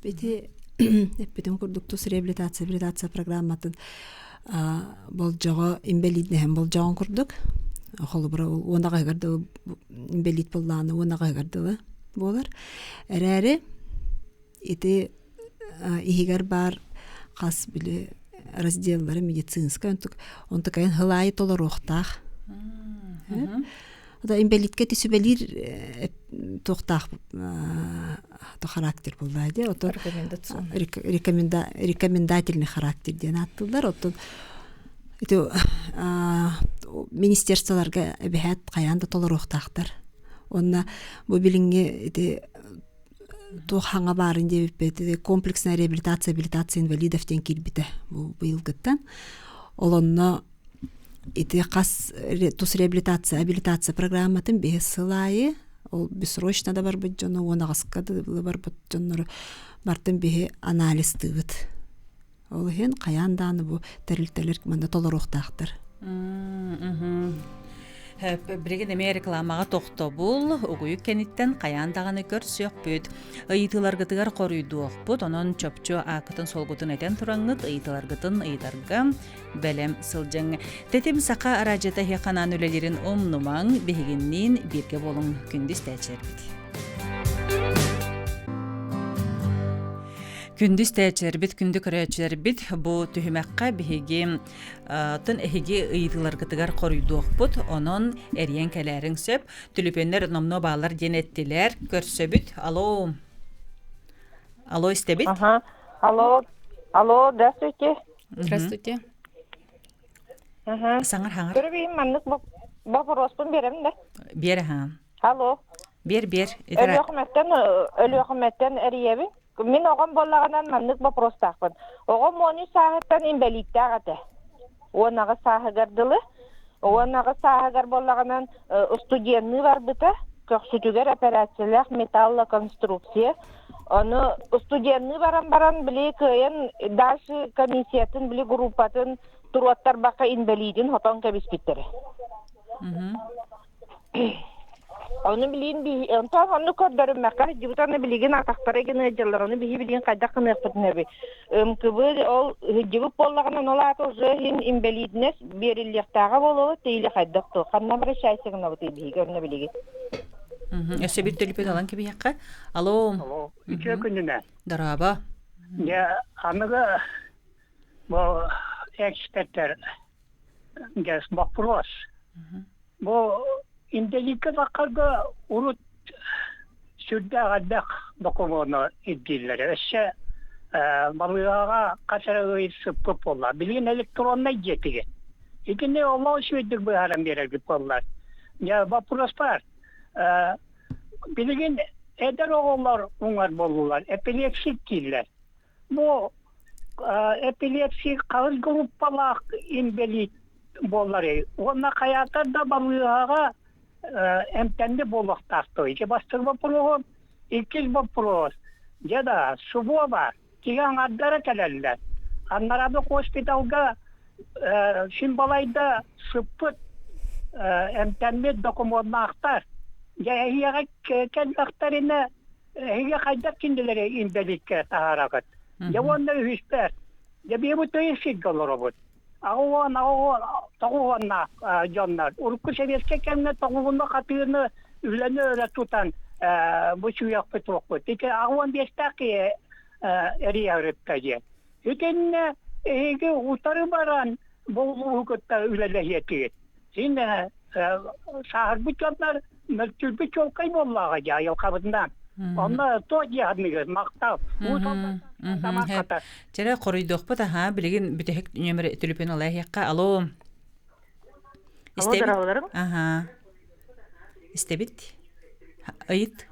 Ити. Эппитим курдук тус реабилитация, реабилитация программатын болдьоҕо инбэлиитинэһин болдьоҕун курдук. Холобура, уон аҕыһыгар дылы инбэлиит буоллаҕына уон аҕыһыгар дылы буолар. Эрээри ити иһигэр баар хас били разделлары медицинскай онтук онтукайын сыл аайы толоруохтаах. Да инбэлииткэ ити сүбэлиир туохтаах характер буоллаа дии. Оттон рекомендательный характер диэн ааттыыллар. Оттон ити министерстволарга эбэһээт хайаан да толоруохтаахтар. Онно бу билиҥҥи ити туох хаҥа баарын диэбиппит комплексная реабилитация реабилитация инвалидов диэн киирбитэ бу быйылгыттан. Ол онно ити хас тус реабилитация абилитация программатын биһи сыл аайы ол бессрочно да барбыт дьону уон аҕыска да барбыт дьоннору бартын биһи анализтыыбыт. Ол иһин хайаан дааны бу тэрилтэлэр манна толоруохтаахтар. Билигин эмиэ рекламаҕа тохтобул, угуйук кэнниттэн хайаан даҕаны көрсүөхпүт. Ыйытыыларгытыгар хоруйдуохпут, онон чопчу ааккытын-суолгутун этэн тураҥҥыт ыйытыыларгытын ыйытарга бэлэм сылдьыҥ. Тэтим Саха араадьыйата эһиэхэ анаан үлэлиирин умнумаҥ, биһигинниин бииргэ буолуҥ, күндү истээччилэрбит. Күндү истээччилэрбит, күндү көрөөччүлэрбит, бу түһүмэххэ биһиги тын эһиги ыйытыыларгытыгар хоруйдуохпут, онон эрийэн кэлээриҥ сөп. Түлүпүөннэр номнуо бааллар диэн эттилэр. Көрсөбүт. Алло. Алло, истэбит? Ага. Алло. Алло, здравствуйте. Здравствуйте. Ага. Саҥар хаҥар. Көрөбүйүн маннык боппуруоспун биэрэм да. Биэр аһаан. Алло. Биэр биэр. Өлүөхүмэттэн Өлүөхүмэттэн эрийэбин. Мин оҕом буоллаҕынан маннык боппуруостаахпын. Оҕом 13 сааһыттан инбэлииттээх этэ. 18 сааһыгар дылы. 18 сааһыгар буоллаҕынан студенныы барбыта. Көхсүтүгэр операциялаах металлоконструкция. Ону студенныы баран баран били кыайан дальше комиссиятын били группатын туруоттарбакка инбэлиитин хотон кэбиспиттэрэ. Ону билигин биһи онтон оннук көрдөрүммэккэ сылдьыбыт аны билигин атахтара гына сылдьаллар ону биһи билигин хайдах гыныахпытын эбит МКБ ол сылдьыбыт буоллаҕына ол аата уже иһин инбэлиитинэс биэриллиэхтээҕэ буолуо или хайдах туох ханна обращайся гынабытый биһиги онно билигин Өссө биир төлөпүөн ылан кэбиһиэххэ. Алло. Алло. Үтүө күнүнэн. Дорообо. Дьэ, аныгы бу эксперттэр дьэ вопрос. Бу интеллеккэ таххарга урут сүрдээх элбэх докумуону ирдииллэрэ. Өссө балыыһаҕа хас эрэ ый сыппыт буолла. Билигин электроннай дьиэтигэр. Итини олох үчүгэйдик быһааран биэрэргит буоллар. Дьэ, вопрос баар. Билигин эдэр оҕолор уҥар буоллулар, эпилепсик дииллэр. Бу эпилепсия хаһыс группалаах инбэлиит буолларый уонна хайаатар да балыыһаҕа эмтэнни буолуохтаахтый? Ити бастакы боппуруоһум. Иккис боппуруос. Дьэ да, субуо баар. Киһи аҥардара кэлэллэр. Аннараабы госпиталга син балайда сыппыт эмтэммит докумуоннаахтар. Дьэ эһиэхэ кэллэхтэринэ эһиги хайдах кинилэри инбэлииккэ таһаараҕыт? Дьэ уонна үһүспэр, дьэ биһиги тыйыс сиргэ олоробут. Аҕа уон, аҕа уон, тоҕус уоннаах дьоннор. Урукку сэбиэскэй кэмҥэ тоҕуһуну хатыыны үлэни өрө тутан бу сүүйэхпит туохпут. Ити аҕа уон биэстээх киһи эрийэ диэн. Итиннэ эһиги утары баран бу улууһу кытта үлэлэһиэтигит. Син сааһырбыт дьоннор мөлтүүрбүт чуолкай буоллаҕа дьэ айылҕабытынан. Онно туох дьиэһэрнигэр махтал. Уу Чэрэ хоруйдуохпут аһаа билигин бүтэһик нүөмэр төлөпүөн ылаа иһиэххэ. Алло. Алло, здраволарым. Аһаа. Истэбит. Ыйыт.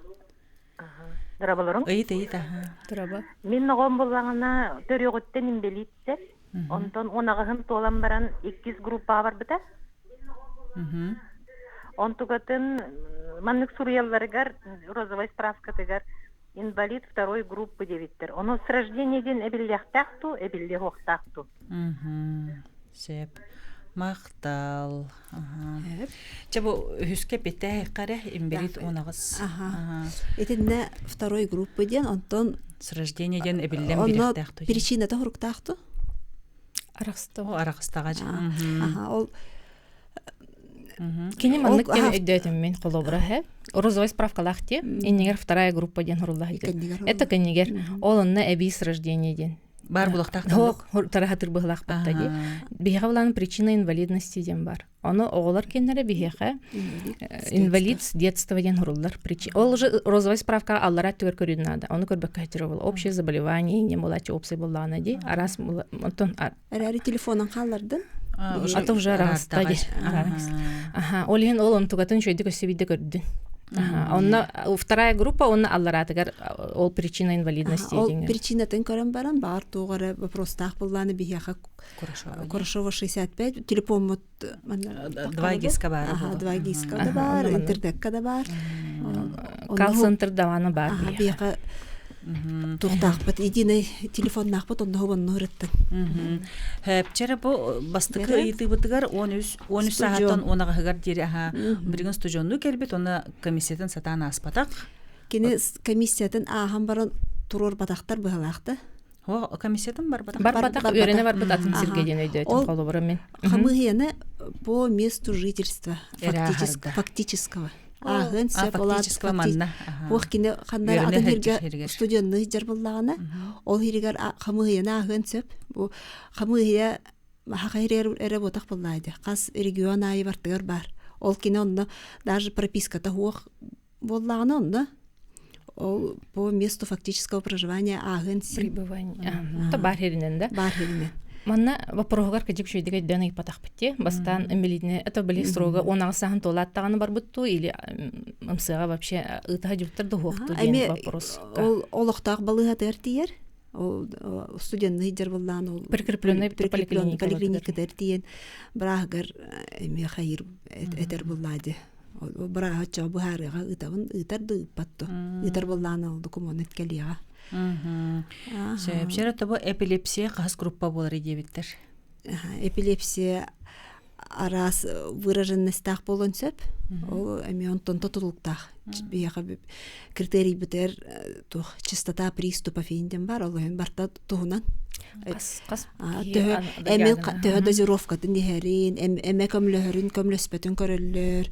Здраволарым. Ыйыт, ыйыт, аһаа. Драба. Мин оҕом буллаҕына төрүөҕүттэн инбэлииттэр. Онтон он аҕыһын туолан баран иккис группаҕа барбыта. Онтукатын маннык суруйалларыгар розовай справкатыгар инвалид второй группы диэбиттэр. Ону с рождения диэн эбиллиэхтээх дуу, эбиллиэ суохтаах дуу? Сөп. Махтал. Чэ бу үһүскэ питэ харе имберит унаҕыс. Итиннэ второй группа диэн онтон с рождения диэн эбиллэн бириэхтээх причината хуруктаахту. Арахста. Арахстаҕа. Аха ол Кини маннык диэн өйдөөтүм мин холобура һэ. Розовый справкалаах те. Иннигэр вторая группа диэн хуруллаах Это кэннигэр. Ол онно эбии с рождения диэн. Бар булахтаах Хоох тараһатыр быһылаах батта ди. Биһиэхэ булан причина инвалидности диэн бар. Ону оҕолор кеннере биһиэхэ инвалид с детства диэн хуруллар. Ол уже розовый справка аллара түгэр көрүүн наада. Ону көрбөккө хэтир ол. Общее заболевание не булачы опция буллаана ди. Арас онтон Эрээри телефонун хааллардын. Ата уже араҕаста ди. Аха, ол иһин ол онтугатын үчүгэйдик өссө биирдэ көрдүн. Онно вторая группа, онно аллараатыгар ол причина инвалидности Ол причинатын көрөн баран баар туох эрэ вопростаах буллааны биһиэхэ Курашова 65 телефоммут два диска баар. Два диска да бар, интернетка да бар. Колл-центр давана бар. Биһиэхэ туохтаахпыт единый телефоннаахпыт онно онно ырыттын. Хэпчэрэ бу бастакы ыйытыыбытыгар 13 13 саатан 10 диэри аха билигин студионну кэлбит оны комиссиятын сатаан ааспатах. Кини комиссиятын ааһан баран туруорбатахтар быһалаахта. О, комиссиятын барбатах. Барбатах үөрэнэ барбыт атын сиргэ диэн өйдөөтүм холобура мин. Хамыһыйаны по месту жительства фактического. Ааһын сөп фактического манна. Уох кини ханна атын хиргэ студенны хиджар буллаҕына, ол хиригэр хамыһыйаны ааһыан сөп. Бу хамыһыйа хаха эрэ ботах буллаайды. Хас регион аайы бартыгар бар. Ол кини онно даже прописката хуох буоллаҕына онно ол по месту фактического проживания ааһыан пребывания то бар херинен да бар херинен Манна вопроһугар кыдьык үчүгэйдик өйдөөн ыйпатахпыт дии. Бастаан эмилиитини это были строго он аҕыс туолааттаҕаны барбыт туу или ымсыаҕа вообще ыытаһа дьуттар да уһуохту диэн вопрос. Ол олохтоох балыыһатыгар тиийэр. Ол студенный дьар буллаан ол прикрепленный поликлиникатыгар тиийэн бырааһыгар эмиэ хайыр этэр буллаа дии. Бырааһа оччоҕо быһаарыаҕа ыытабын ыытар да ыыппат да ыытар буоллаҕына ол докумуону кэлиэҕэ. Сөп тобо эпилепсия хаһыс группа буолар диэбиттэр. Эпилепсия араас выраженностаах буолуон сөп. Ол эмиэ онтон тутулуктаах. Биһиэхэ критерийбитигэр туох частота приступов диэн бар, ол иһин барта туһунан. Төһө эми төһө дозировкатын иһэрин, эмэ көмлөһөрүн, көмлөспөтүн көрөллөр.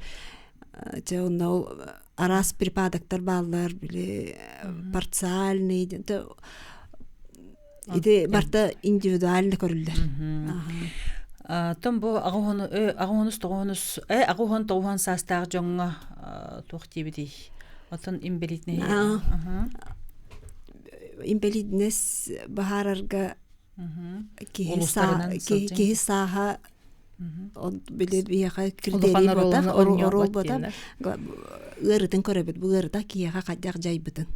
Дьэ онно ол араас припадоктар бааллар, били парциальный ити барта индивидуально көрүллэр. Том бу аҕыһонус тоҕуһонус аҕыһон тоҕуһон саастаах дьоҥҥо туох диэбитий? Оттон инбэлиитинэһи инбэлиидинэс баһаарарга киһи сааһа били биһиэхэ критерий буотах оруол буотах ыарытын көрөбүт бу ыарыта киһиэхэ хайдах дьайбытын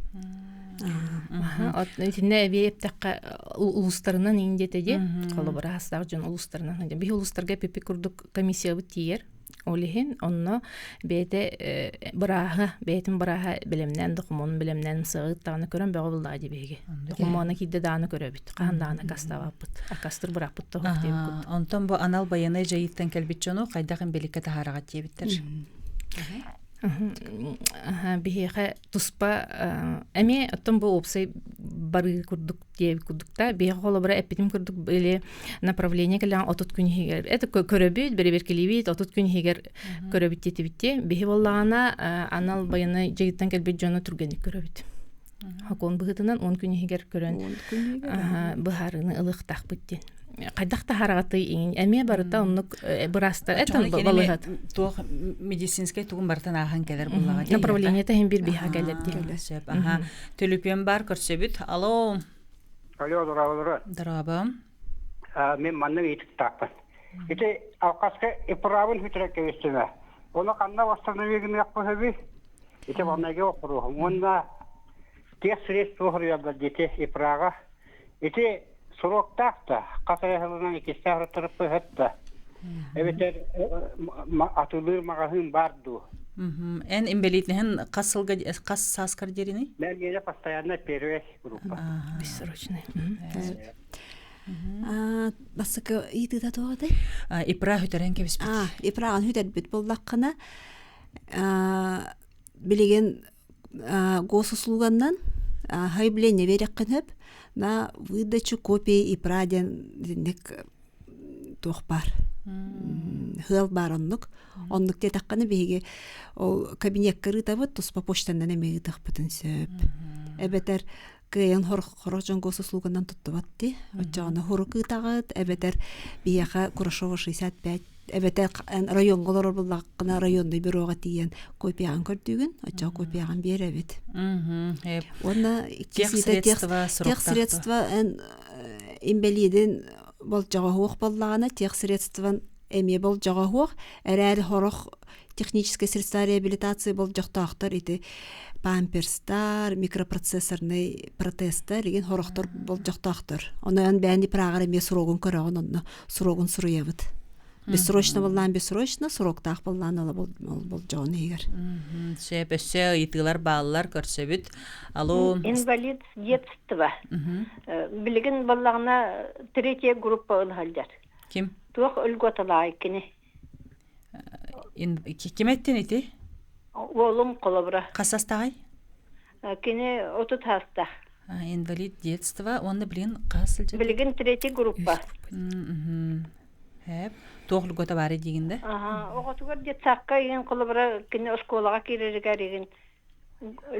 Итиннэ эбии эптэххэ улуустарынан иин диэтэ дии холобура хастаах дьон улуустарынан биһи улуустарга пипи курдук комиссиябыт тиийэр Ол иһин онно бэйэтэ бырааһа, бэйэтин бырааһа бэлэмнээн, докумуонун бэлэмнээн сыаҕыт даҕаны көрөн бөҕө буллаҕа дии биһиги. Докумуона киирдэ даҕаны көрөбүт. Хаһан даҕаны аккаастаабаппыт. Аккаастыыр бырааппыт да суох диэбит курдук. Онтон бу анал байыаннай дьайыыттан кэлбит дьону хайдах инбэликкэ таһаараҕыт диэбиттэр. Биһиэхэ туспа эмиэ оттон бу уопсай барыы курдук диэбит курдук да биһиэхэ холобура эппитим курдук или направление кэлээн 30 күн иһигэр это көрөбүт бэрэбиэркэлиибит 30 күн иһигэр көрөбүт диэтибит биһи буоллаҕына анал байыаннай дьайыыттан кэлбит дьону түргэнник көрөбүт Хокуон быһыытынан 10 күн иһигэр көрөн быһаарыыны ылыахтаахпыт диэн хайдах таһаараҕытый иҥин эмиэ барыта оннук быраастар это балыһат туох медицинскэй тугун барытын ааһан кэлэр буллаҕа направление таһын бир биһа кэлэр диэн сөп аха төлөпүөн бар көрсөбүт алло алло дорооболоро дорообо мен маннык ыйытыктаахпын ити алкаска иправын хүтүрэ кэбистимэ ону ханна восстанови гыныахпын ити манныгы боппуруоһум уонна тех средств суруйаллар дети иправа Ити суруктаах да, хас эрэ сылынан иккистээх ырыттарыппыһыт да, эбэтэр атылыыр маҕаһыын баар дуу? Эн инбэлиитинэһин хас сылга хас сааскар диэриний? Мен миэнэ постоянно первая группа. Бессрочный. Бассакы ыйытыыта туох этэй? ИПРА хүтэрэн кэбиспит. ИПРАҕын хүтэрбит буоллаххына, билигин госуслуганнан заявление биэриэххин сөп на выдачу копии ИПРА диэн итинник туох баар ыал баар оннук оннук диэтэххинэ биһиги ол кабинекка ыытабыт туспа почтанан эмиэ ыытыахпытын сөп эбэтэр кыайан хорох дьон госуслуганан туттубат дии оччоҕуна хурук ыытаҕыт эбэтэр биһиэхэ Курашова 65 эбэтэр райоҥҥа олорор буоллаххына районный бюроҕа тиийэн копияҕын көрдүүгүн оччоҕо копияҕын биэрэбит уонна тех средства эн инбэлиидин болдьоҕо суох буоллаҕына тех средстван эмиэ болдьоҕо суох эрээри сорох техническэй средства реабилитации болдьохтоохтор ити памперстар микропроцессорный протезтар игин сорохтор болдьохтоохтор онон бэйэни прааҕар эмиэ срогун көрөҕүн онно срогун суруйабыт бессрочно боллаан бессрочно сроктаах боллаан ола болдьоҕун иһигэр сөп өссө ыйытыылар бааллар көрсөбүт алло инвалид детства билигин боллаҕына третья группа ылһалдьар ким туох өлготалаай кини Ким эттин ити? Уолум холобура. Хас састааҕый? Кини 30 хаста. Инвалид детства уонна билигин хас сылдьар? Билигин третий группа. Хэп. Туох льгота баар диигин да? Аха, оҕотугар детсакка игин холобура кини оскуолаҕа киирэригэр игин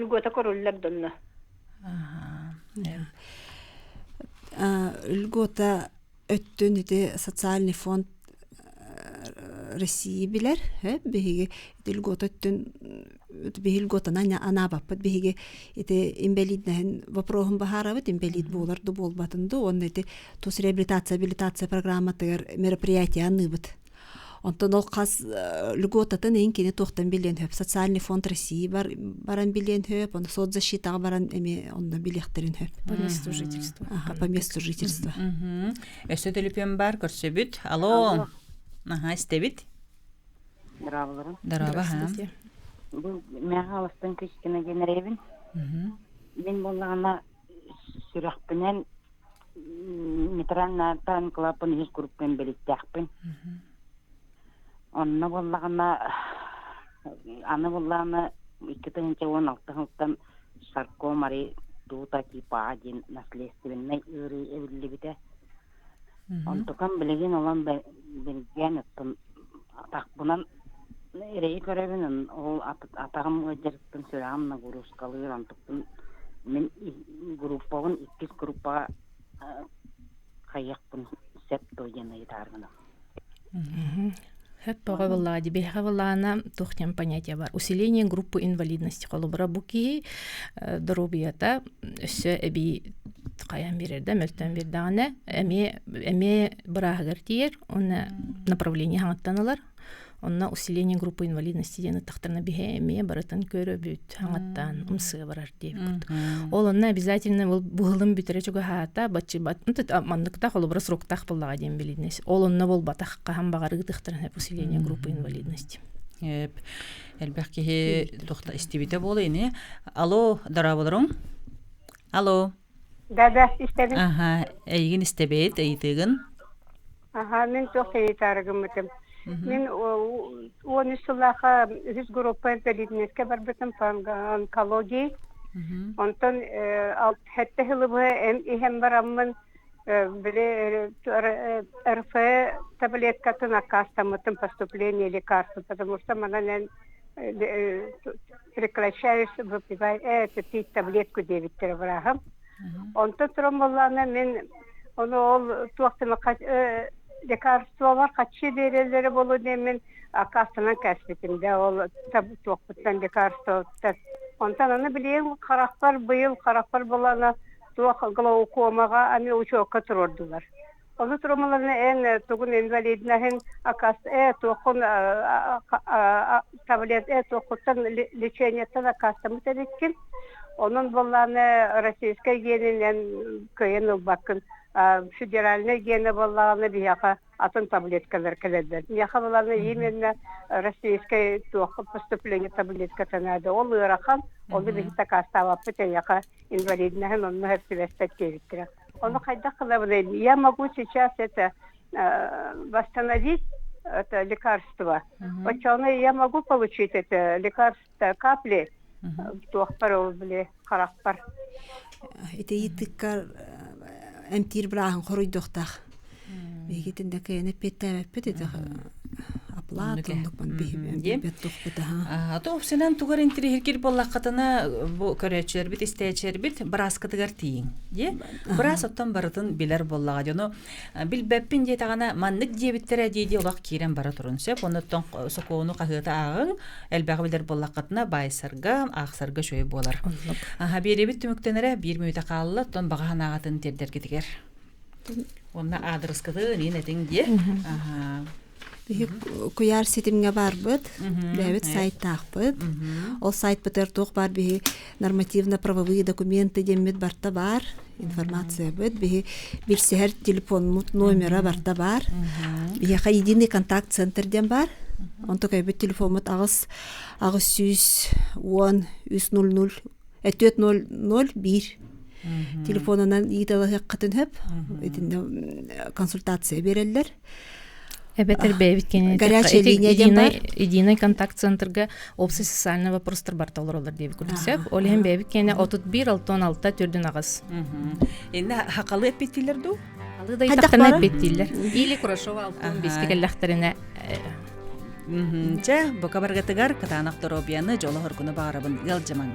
льгота көрүллэр донно. Льгота өттүн ити социальный фонд России билэр биһиги ити льгота өттүн биһи льготанан анаабаппыт биһиги ити инбэлииднэһин вопроһун баһаарабыт инбэлиид буолар ду буолбатын ду уонна ити тус реабилитация абилитация программатыгар мероприятие аныыбыт Онтон ол хас льготатын иһин кини туохтан билиэн сөп. Социальный фонд России баран билиэн сөп, онно соцзащитаҕа баран эмиэ онно билиэхтэрин сөп. По месту жительства. Ага, по месту жительства. Өссө төлөпүөн бар, көрсөбүт. Алло. Аха, истэбит. Здравствуйте. Здорово. Бу мээхэ аластан Кристина диэн Мин буоллаҕына сүрэхпинэн Метран клапан үһүс группа инбэлиттээхпин. Онно буоллаҕына аны буоллаҕына 2016 сылтан саркомари тута типа А диэн наследственнай ыарыы эбиллибитэ. Онтукам билигин олон билгээн оттон атахпынан эрэйи көрөбүн ол атаҕым ыалдьарыттан сүрэҕим нагрузкалыыр онтукпун мин группабын иккис группаҕа хайыахпын сөп дуо диэн ыйытааргыным. Хөп тоҕо буоллаҕа дии биһиэхэ буоллаҕына туох диэн понятие бар усиление группы инвалидности холобура бу киһи доруобуйата өссө эбии хайаан биэрэр да мөлтөөн биэрдэҕинэ эмиэ эмиэ бырааһыгар тиийэр уонна направление хаҥаттан ылар Онно усиление группы инвалидности диэн ыттахтарына биһи эмиэ барытын көрөбүт, хаҥаттаан умсыа барар диэбит. Ол онно обязательно ол быһылым бүтэрэ чугаһаата, баччыбат манныктах холобура сроктаах буоллаҕа диэн билинэс. Ол онно буолбатах хаһан баҕар ыытыахтарын усиление группы инвалидности. Элбэх киһи тухта истибитэ буола ини. Алло, дорооболоруҥ. Алло. Да, да, истэбин. Аха, эйигин истэбит, ыйытыгын. Аха, мин туох ыйытаары гыммытым. Мин 13 сыллаахха үһүс группа инвалидностька барбытым по онкологии. Онтон сэттэ сылы быһа эм иһэн бараммын били РФ таблеткатын аккаастаммытым поступление лекарства, потому что манан эн прекращаешь выпивать пить таблетку диэбиттэрэ бырааһым. Онтон туран буоллаҕына мин ону ол туох лекарстволар хаччы биэрэллэрэ буолуо диэммин аккаастанан кээспитим да ол туохпуттан лекарствоттан. Онтон аны билигин харахпар быйыл харахпар буоллаҕына туох глаукомаҕа аны учуокка туруордулар. Ону турамаларына эн тугун инвалиднаһын акас э туоххун таблет э туоххуттан лечениеттан аккаастаммыт эбиккин. Онон буоллааны российскай гиэнинэн кыайан ылбаккын. Федеральнай гиэнэ буоллаҕына биһиэхэ атын таблеткалар кэлэллэр. Миэхэ буоллаҕына именно российскай туох поступление таблетката наада. Ол ыарахан, ону биһи такаастаабаппыт эйиэхэ инвалиднаһын онно сөп түбэспэт диэбиттэрэ. Ону хайдах кылабыный? Я могу сейчас это восстановить это лекарство. Оччоҕуна я могу получить это лекарство капли туохпар ол били харахпар. Ити ыйытыккар эмтиир бырааһын хоруйдуохтаах. Биһигитин да кыайан эппиэттээбэппит ити оплата оннукпан биһибэт тухпут аха. Ато упсанан тугар интириһиргир буоллаххытына бу көрөөччүлэрбит истээччилэрбит бырааскытыгар тиийиҥ дии. Быраас оттон барытын билэр буоллаҕа дьону билбэппин диэтэҕинэ маннык диэбиттэрэ дии дии олох киирэн бара турун сөп. Онуттан сокуону хаһыаты ааҕыҥ элбэҕи билэр буоллаххытына баайсарга аахсарга үчүгэй буолар. Аха биэрэбит түмүктэнэрэ биир мүнүүтэ хаалла оттон баҕа санааҕытын тиэрдэргитигэр. Уонна аадырыскытын иин этиҥ диэ. Аха. Биһи куйаар ситимҥэ баарбыт, бэйэбит сайтаахпыт. Ол сайтпытыгар туох баар биһи нормативно-правовые документы диэммит барта баар, информациябыт. Биһи билсиһэр телефонмут номера барта баар. Биһиэхэ единый контакт-центр диэн баар. Онтон көйбүт телефоммут 8 810 300 4 0 0 1 телефонунан ыыталаһыаххытын сөп. Итиннэ консультация биэрэллэр. Эбэтэр бэйэбит кэннэ Горячая линия диэн бар. Единый контакт центрга общий социальный вопростар барта олороллор диэбит курдук сөп. Ол иһин бэйэбит кэннэ 31 66 4 8. Инна хакалы эппиттилер дуу? Алы да итахтана эппиттилер. Или Курашова алтын беске келлэхтерине Чэ, бука баргатыгар кытаанах доруобуйаны дьоло хоргуну баарабын ыалдьымаҥ.